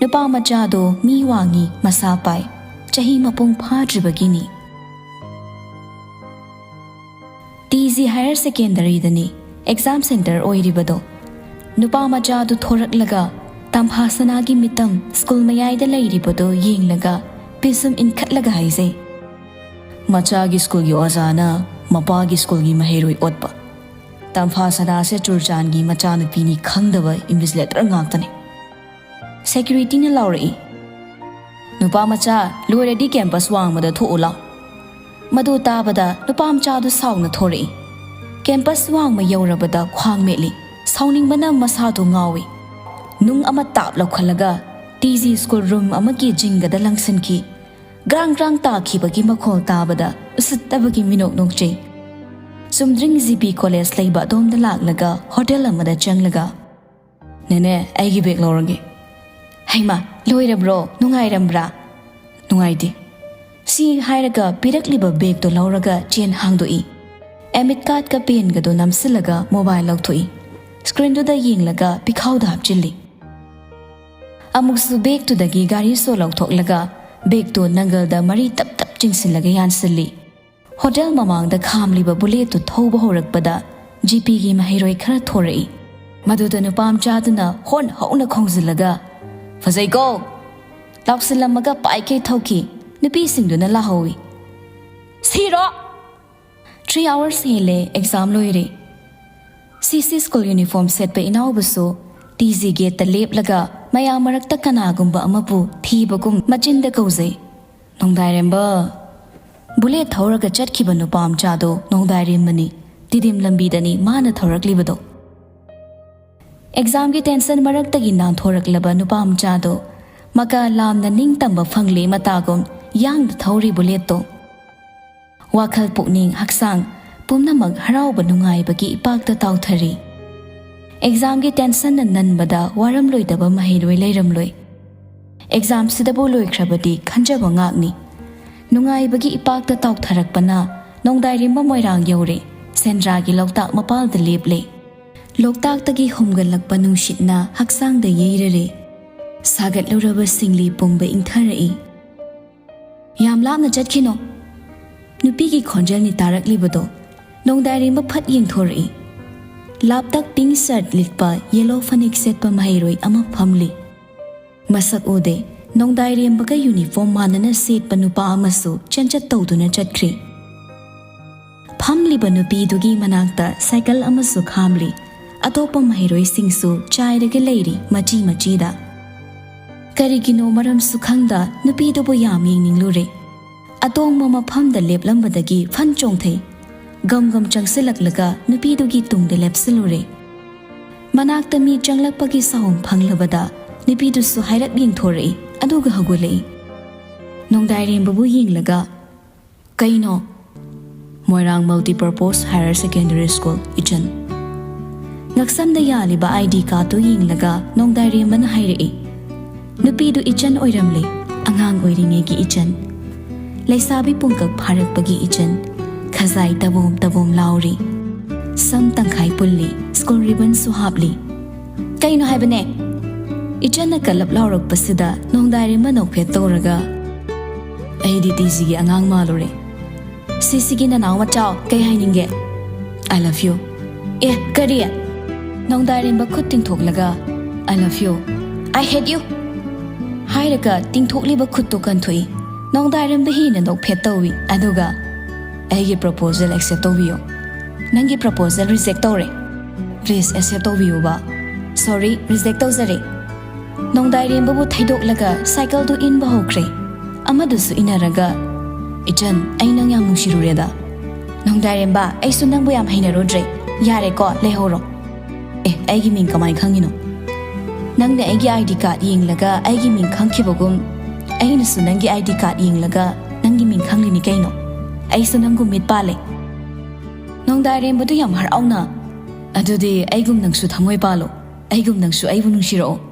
ꯅꯨꯄꯥ ꯃꯆꯥꯗꯣ ꯃꯤ ꯋꯥꯡꯉꯤ, ꯃꯁꯥ ꯄꯥꯏ, ꯆꯍꯤ ꯃꯄꯨꯡ ꯐꯥꯗ꯭ꯔꯤꯕꯒꯤꯅꯤ꯫ ꯇꯤ ꯖꯤ ꯍꯥꯌꯔ ꯁꯦꯀꯦꯟꯗꯔꯤꯗꯅꯤ ꯑꯦꯛꯖꯥꯝ ꯁꯦꯟꯇꯔ ꯑꯣꯏꯔꯤꯕꯗꯣ꯫ ꯅꯨꯄꯥ ꯃꯆꯥꯗꯨ ꯊꯣꯔꯛꯂꯒ ꯇꯝꯐꯥ ꯁꯅꯥꯒꯤ ꯃꯤꯇꯝ ꯁ꯭ꯀꯨꯜ ꯃꯌꯥꯏꯗ ꯂꯩꯔꯤꯕꯗꯣ ꯌꯦꯡꯂꯒ ꯄꯤꯁꯨꯝ ꯏꯟꯈꯠꯂꯒ ꯍꯥꯏꯖꯩ, "ꯃꯆꯥꯒꯤ ꯁ꯭ꯀꯨꯜꯒꯤ ꯑꯣꯖꯥꯅ ꯃꯄꯥꯒꯤ ꯁ꯭ꯀꯨꯜꯒꯤ ꯃꯍꯩꯔꯣꯏ ꯑꯣꯠꯄ꯫ ꯇꯝꯐꯥ ꯁꯅꯥꯁꯦ ꯆꯨꯔꯆꯥꯟꯒꯤ ꯃꯆꯥꯅꯨꯄꯤꯅꯤ ꯈꯪꯗꯕ ꯏꯟꯚꯤꯖꯤꯂꯦꯇꯔ ꯉꯥꯛꯇꯅꯤ꯫ ꯁꯦꯀ꯭ꯌꯨꯔꯤꯇꯤꯅ ꯂꯥꯎꯔꯛꯏ, "ꯅꯨꯄꯥ ꯃꯆꯥ, ꯂꯣꯏꯔꯗꯤ ꯀꯦꯝꯄꯁ ꯋꯥꯡꯃꯗ ꯊꯣꯛꯎ ꯂꯥꯎ"꯫ ꯃꯗꯨ ꯇꯥꯕꯗ ꯅꯨꯄꯥ ꯃꯆꯥꯗꯨ ꯁꯥꯎꯅ ꯊꯣꯔꯛꯏ꯫ ꯀꯦꯝꯄꯁ ꯋꯥꯡꯃ ꯌꯧꯔꯕꯗ ꯈ꯭ꯋꯥꯡ ꯃꯦꯠꯂꯤ꯫ ꯁꯥꯎꯅꯤꯡꯕꯅ ꯃꯁꯥꯗꯨ ꯉꯥꯎꯏ꯫ ꯅꯨꯡ ꯑꯃ ꯇꯥꯞ ꯂꯧꯈꯠꯂꯒ ꯇꯤ ꯖꯤ ꯁ꯭ꯀꯨꯜ ꯔꯨꯝ ꯑꯃꯒꯤ ꯖꯤꯡꯒꯗ ꯂꯪꯁꯤꯟꯈꯤ꯫ ꯒ꯭ꯔꯥꯡ ꯒ꯭ꯔꯥꯡ ꯇꯥꯈꯤꯕꯒꯤ ꯃꯈꯣꯜ ꯇꯥꯕꯗ ꯎꯁꯤꯠꯇꯕꯒꯤ ꯃꯤꯅꯣꯛ ꯅꯣꯛꯆꯩ꯫ ꯆꯨꯝꯗ꯭ꯔꯤꯡ ꯖꯤ ꯄꯤ ꯀꯣꯂꯦꯖ ꯂꯩꯕ ꯑꯗꯣꯝꯗ ꯂꯥꯛꯂꯒ ꯍꯣꯇꯦꯜ ꯑꯃꯗ ꯆꯪꯂꯒ, "ꯅꯦꯅꯦ, ꯑꯩꯒꯤ ꯕꯦꯒ ꯂꯧꯔꯒꯦ"꯫ "ꯍꯩꯃꯥ, ꯂꯣꯏꯔꯕ꯭ꯔꯣ? ꯅꯨꯡꯉꯥꯏꯔꯝꯕ꯭ꯔꯥ?" "ꯅꯨꯡꯉꯥꯏꯇꯦ"꯫ ꯁꯤ ꯍꯥꯏꯔꯒ ꯄꯤꯔꯛꯂꯤꯕ ꯕꯦꯒꯇꯣ ꯂꯧꯔꯒ ꯆꯦꯟ ꯍꯥꯡꯗꯣꯛꯏ꯫ ꯑꯦꯗꯃꯤꯠ ꯀꯥꯔꯗꯀ ꯄꯦꯟꯒꯗꯣ ꯅꯝꯁꯤꯜꯂꯒ ꯃꯣꯕꯥꯏꯜ ꯂꯧꯊꯣꯛꯏ꯫ ꯁ꯭ꯀ꯭ꯔꯤꯟꯗꯨꯗ ꯌꯦꯡꯂꯒ ꯄꯤꯈꯥꯎꯗ ꯍꯥꯞꯆꯤꯜꯂꯤ꯫ ꯑꯃꯨꯛꯁꯨ ꯕꯦꯒꯇꯨꯗꯒꯤ ꯘꯥꯔꯤ ꯁꯣ ꯂꯧꯊꯣꯛꯂꯒ ꯕꯦꯒꯇꯨ ꯅꯪꯒꯜꯗ ꯃꯔꯤ ꯇꯞ ꯇꯞ ꯆꯤꯡꯁꯤꯜꯂꯒ ꯌꯥꯟꯁꯤꯜꯂꯤ꯫ ꯍꯣꯇꯦꯜ ꯃꯃꯥꯡꯗ ꯈꯥꯝꯂꯤꯕ ꯕꯨꯂꯦꯠꯇꯨ ꯊꯧꯕ ꯍꯧꯔꯛꯄꯗ ꯖꯤ ꯄꯤꯒꯤ ꯃꯍꯩꯔꯣꯏ ꯈꯔ ꯊꯣꯔꯛꯏ꯫ ꯃꯗꯨꯗ ꯅꯨꯄꯥ ꯃꯆꯥꯗꯨꯅ ꯍꯣꯔꯟ ꯍꯧꯅ ꯈꯣꯡꯖꯤꯜꯂꯒ, "ꯐꯖꯩꯀꯣ!" ꯂꯥꯎꯁꯤꯜꯂꯝꯃꯒ ꯄꯥꯏꯈꯩ ꯊꯧꯈꯤ꯫ ꯅꯨꯄꯤꯁꯤꯡꯗꯨꯅ ꯂꯥꯍꯧꯏ꯫ "ꯁꯤꯔꯣ!" ꯊ꯭ꯔꯤ ꯑꯥꯋꯔꯁ ꯍꯦꯜꯂꯦ ꯑꯦꯛꯖꯥꯝ ꯂꯣꯏꯔꯦ꯫ ꯁꯤ ꯁꯤ ꯁ꯭ꯀꯨꯜ ꯌꯨꯅꯤꯐꯣꯔꯝ ꯁꯦꯠꯄ ꯏꯅꯥꯎꯕꯁꯨ ꯇꯤ ꯖꯤ ꯒꯦꯠꯇ ꯂꯦꯞꯂꯒ ꯃꯌꯥꯝ ꯃꯔꯛꯇ ꯀꯅꯥꯒꯨꯝꯕ ꯑꯃꯕꯨ ꯊꯤꯕꯒꯨꯝ ꯃꯆꯤꯟꯗ ꯀꯧꯖꯩ꯫ "ꯅꯣꯡꯗꯥꯏꯔꯦꯝꯕ!" ꯕꯨꯂꯦꯠ ꯊꯧꯔꯒ ꯆꯠꯈꯤꯕ ꯅꯨꯄꯥ ꯃꯆꯥꯗꯣ ꯅꯣꯡꯗꯥꯏꯔꯦꯝꯕꯅꯤ꯫ ꯇꯤꯗꯤꯝ ꯂꯝꯕꯤꯗꯅꯤ ꯃꯥꯅ ꯊꯧꯔꯛꯂꯤꯕꯗꯣ꯫ ꯑꯦꯛꯖꯥꯝꯒꯤ ꯇꯦꯟꯁꯟ ꯃꯔꯛꯇꯒꯤ ꯅꯥꯟꯊꯣꯔꯛꯂꯕ ꯅꯨꯄꯥ ꯃꯆꯥꯗꯣ ꯃꯀꯥ ꯂꯥꯝꯅ ꯅꯤꯡꯇꯝꯕ ꯐꯪꯂꯦ ꯃꯇꯥꯒꯨꯝ ꯌꯥꯡꯅ ꯊꯧꯔꯤ ꯕꯨꯂꯦꯠꯇꯣ꯫ ꯋꯥꯈꯜ, ꯄꯨꯛꯅꯤꯡ, ꯍꯛꯆꯥꯡ ꯄꯨꯝꯅꯃꯛ ꯍꯔꯥꯎꯕ ꯅꯨꯡꯉꯥꯏꯕꯒꯤ ꯏꯄꯥꯛꯇ ꯇꯥꯎꯊꯔꯤ꯫ ꯑꯦꯛꯖꯥꯝꯒꯤ ꯇꯦꯟꯁꯟꯅ ꯅꯟꯕꯗ ꯋꯥꯔꯝꯂꯣꯏꯗꯕ ꯃꯍꯩꯔꯣꯏ ꯂꯩꯔꯝꯂꯣꯏ꯫ ꯑꯦꯛꯖꯥꯝꯁꯤꯗꯕꯨ ꯂꯣꯏꯈ꯭ꯔꯕꯗꯤ ꯈꯟꯖꯕ ꯉꯥꯛꯅꯤ꯫ ꯅꯨꯡꯉꯥꯏꯕꯒꯤ ꯏꯄꯥꯛꯇ ꯇꯥꯎꯊꯔꯛꯄꯅ ꯅꯣꯡꯗꯥꯏꯔꯦꯝꯕ ꯃꯣꯏꯔꯥꯡ ꯌꯧꯔꯦ꯫ ꯁꯦꯟꯗ꯭ꯔꯥꯒꯤ ꯂꯣꯛꯇꯥꯛ ꯃꯄꯥꯜꯗ ꯂꯦꯞꯂꯦ꯫ ꯂꯣꯛꯇꯥꯛꯇꯒꯤ ꯍꯨꯝꯒꯠꯂꯛꯄ ꯅꯨꯡꯁꯤꯠꯅ ꯍꯛꯆꯥꯡꯗ ꯌꯩꯔꯔꯦ꯫ ꯁꯥꯒꯠꯂꯨꯔꯕ ꯁꯤꯡꯂꯤ ꯄꯨꯝꯕ ꯏꯪꯊꯔꯛꯏ꯫ "ꯌꯥꯝ ꯂꯥꯞꯅ ꯆꯠꯈꯤꯅꯣ꯫" ꯅꯨꯄꯤꯒꯤ ꯈꯣꯟꯖꯦꯜꯅꯤ ꯇꯥꯔꯛꯂꯤꯕꯗꯣ꯫ ꯅꯣꯡꯗꯥꯏꯔꯦꯝꯕ ꯐꯠ ꯌꯦꯡꯊꯣꯔꯛꯏ꯫ ꯂꯥꯞꯇꯛ ꯄꯤꯡ ꯁꯔꯠ ꯂꯤꯠꯄ, ꯌꯦꯂꯣ ꯐꯅꯦꯛ ꯁꯦꯠꯄ ꯃꯍꯩꯔꯣꯏ ꯑꯃ ꯐꯝꯂꯤ꯫ ꯃꯁꯛ ꯎꯗꯦ꯫ ꯅꯣꯡꯗꯥꯏꯔꯦꯝꯕꯒ ꯌꯨꯅꯤꯐꯣꯔꯝ ꯃꯥꯟꯅꯅ ꯁꯦꯠꯄ ꯅꯨꯄꯥ ꯑꯃꯁꯨ ꯆꯦꯟꯆꯠ ꯇꯧꯗꯨꯅ ꯆꯠꯈ꯭ꯔꯤ꯫ ꯐꯝꯂꯤꯕ ꯅꯨꯄꯤꯗꯨꯒꯤ ꯃꯅꯥꯛꯇ ꯁꯥꯏꯀꯜ ꯑꯃꯁꯨ ꯈꯥꯝꯂꯤ꯫ ꯑꯇꯣꯞꯄ ꯃꯍꯩꯔꯣꯏꯁꯤꯡꯁꯨ ꯆꯥꯏꯔꯒ ꯂꯩꯔꯤ ꯃꯆꯤ ꯃꯆꯤꯗ꯫ ꯀꯔꯤꯒꯤꯅꯣ ꯃꯔꯝꯁꯨ ꯈꯪꯗ ꯅꯨꯄꯤꯗꯨꯕꯨ ꯌꯥꯝ ꯌꯦꯡꯅꯤꯡꯂꯨꯔꯦ꯫ ꯑꯇꯣꯡꯕ ꯃꯐꯝꯗ ꯂꯦꯞꯂꯝꯕꯗꯒꯤ ꯐꯟ ꯆꯣꯡꯊꯩ꯫ ꯒꯝ ꯒꯝ ꯆꯪꯁꯤꯜꯂꯛꯂꯒ ꯅꯨꯄꯤꯗꯨꯒꯤ ꯇꯨꯡꯗ ꯂꯦꯞꯁꯤꯜꯂꯨꯔꯦ꯫ ꯃꯅꯥꯛꯇ ꯃꯤ ꯆꯪꯂꯛꯄꯒꯤ ꯁꯥꯎꯝ ꯐꯪꯂꯕꯗ ꯅꯨꯄꯤꯗꯨꯁꯨ ꯍꯥꯏꯔꯞ ꯌꯦꯡꯊꯣꯔꯛꯏ, ꯑꯗꯨꯒ ꯍꯧꯒꯠꯂꯛꯏ꯫ ꯅꯣꯡꯗꯥꯏꯔꯦꯝꯕꯕꯨ ꯌꯦꯡꯂꯒ, "ꯀꯩꯅꯣ?" "ꯃꯣꯏꯔꯥꯡ Multipurpose Higher Secondary School, ꯏꯆꯟ꯫" ꯉꯛꯁꯝꯗ ꯌꯥꯜꯂꯤꯕ ID cardꯇꯨ ꯌꯦꯡꯂꯒ ꯅꯣꯡꯗꯥꯏꯔꯦꯝꯕꯅ ꯍꯥꯏꯔꯛꯏ꯫ ꯅꯨꯄꯤꯗꯨ ꯏꯆꯟ ꯑꯣꯏꯔꯝꯂꯦ, ꯑꯉꯥꯡ ꯑꯣꯏꯔꯤꯉꯩꯒꯤ ꯏꯆꯟ꯫ ꯂꯩꯁꯥꯕꯤ ꯄꯨꯡꯀꯛ ꯐꯥꯔꯛꯄꯒꯤ ꯏꯆꯟ꯫ ꯈꯖꯥꯏ ꯇꯕꯣꯝ ꯇꯕꯣꯝ ꯂꯥꯎꯔꯤ꯫ ꯁꯝ ꯇꯪꯈꯥꯏ ꯄꯨꯜꯂꯤ, ꯁ꯭ꯀꯨꯜ ꯔꯤꯕꯟꯁꯨ ꯍꯥꯞꯂꯤ꯫ "ꯀꯩꯅꯣ ꯍꯥꯏꯕꯅꯦ?" ꯏꯆꯟꯅ ꯀꯜꯂꯞ ꯂꯥꯎꯔꯛꯄꯁꯤꯗ ꯅꯣꯡꯗꯥꯏꯔꯦꯝꯕ ꯅꯣꯛꯐꯦꯠ ꯇꯧꯔꯒ, "ꯑꯩꯗꯤ TCꯒꯤ ꯑꯉꯥꯡ ꯃꯥꯜꯂꯨꯔꯦ꯫ CCꯒꯤ ꯅꯅꯥꯎ ꯃꯆꯥꯎ, ꯀꯩ ꯍꯥꯏꯅꯤꯡꯒꯦ?" "I love you꯫" "ꯑꯦ, ꯀꯔꯤ?" ꯅꯣꯡꯗꯥꯏꯔꯦꯝꯕ ꯈꯨꯠ ꯇꯤꯡꯊꯣꯛꯂꯒ, "I love you, I hate you" ꯍꯥꯏꯔꯒ ꯇꯤꯡꯊꯣꯛꯂꯤꯕ ꯈꯨꯠꯇꯨ ꯀꯟꯊꯣꯛꯏ꯫ ꯅꯣꯡꯗꯥꯏꯔꯦꯝꯕ ꯍꯦꯟꯅ ꯅꯣꯛꯐꯦꯠ ꯇꯧꯏ, ꯑꯗꯨꯒ, "ꯑꯩꯒꯤ proposal accept ꯇꯧꯕꯤꯌꯨ꯫" "ꯅꯪꯒꯤ proposal reject ꯇꯧꯔꯦ꯫" "Please accept ꯇꯧꯕꯤꯌꯨꯕ꯫" "Sorry, reject ꯇꯧꯖꯔꯦ꯫" ꯅꯣꯡꯗꯥꯏꯔꯦꯝꯕꯕꯨ ꯊꯩꯗꯣꯛꯂꯒ ꯁꯥꯏꯀꯜꯗꯨ ꯏꯟꯕ ꯍꯧꯈ꯭ꯔꯦ꯫ ꯑꯃꯗꯨꯁꯨ ꯏꯟꯅꯔꯒ, "ꯏꯆꯟ, ꯑꯩ ꯅꯪ ꯌꯥꯝ ꯅꯨꯡꯁꯤꯔꯨꯔꯦꯗ꯫" "ꯅꯣꯡꯗꯥꯏꯔꯦꯝꯕ, ꯑꯩꯁꯨ ꯅꯪꯕꯨ ꯌꯥꯝ ꯍꯩꯅꯔꯨꯗ꯭ꯔꯦ꯫ ꯌꯥꯔꯦꯀꯣ, ꯂꯩꯍꯧꯔꯣ꯫" "ꯑꯦ, ꯑꯩꯒꯤ ꯃꯤꯡ ꯀꯃꯥꯏ ꯈꯪꯉꯤꯅꯣ?" "ꯅꯪꯅ ꯑꯩꯒꯤ ID card ꯌꯦꯡꯂꯒ ꯑꯩꯒꯤ ꯃꯤꯡ ꯈꯪꯈꯤꯕꯒꯨꯝ, ꯑꯩꯅꯁꯨ ꯅꯪꯒꯤ ID card ꯌꯦꯡꯂꯒ ꯅꯪꯒꯤ ꯃꯤꯡ ꯈꯪꯂꯤꯅꯤ ꯀꯩꯅꯣ꯫ ꯑꯩꯁꯨ ꯅꯪꯒꯨꯝ ꯃꯤꯠ ꯄꯥꯜꯂꯦ꯫" ꯅꯣꯡꯗꯥꯏꯔꯦꯝꯕꯗꯨ ꯌꯥꯝ ꯍꯔꯥꯎꯅ, "ꯑꯗꯨꯗꯤ ꯑꯩꯒꯨꯝ ꯅꯪꯁꯨ ꯊꯃꯣꯏ ꯄꯥꯜꯂꯣ, ꯑꯩꯒꯨꯝ ꯅꯪꯁꯨ ꯑꯩꯕꯨ ꯅꯨꯡꯁꯤꯔꯛꯑꯣ꯫"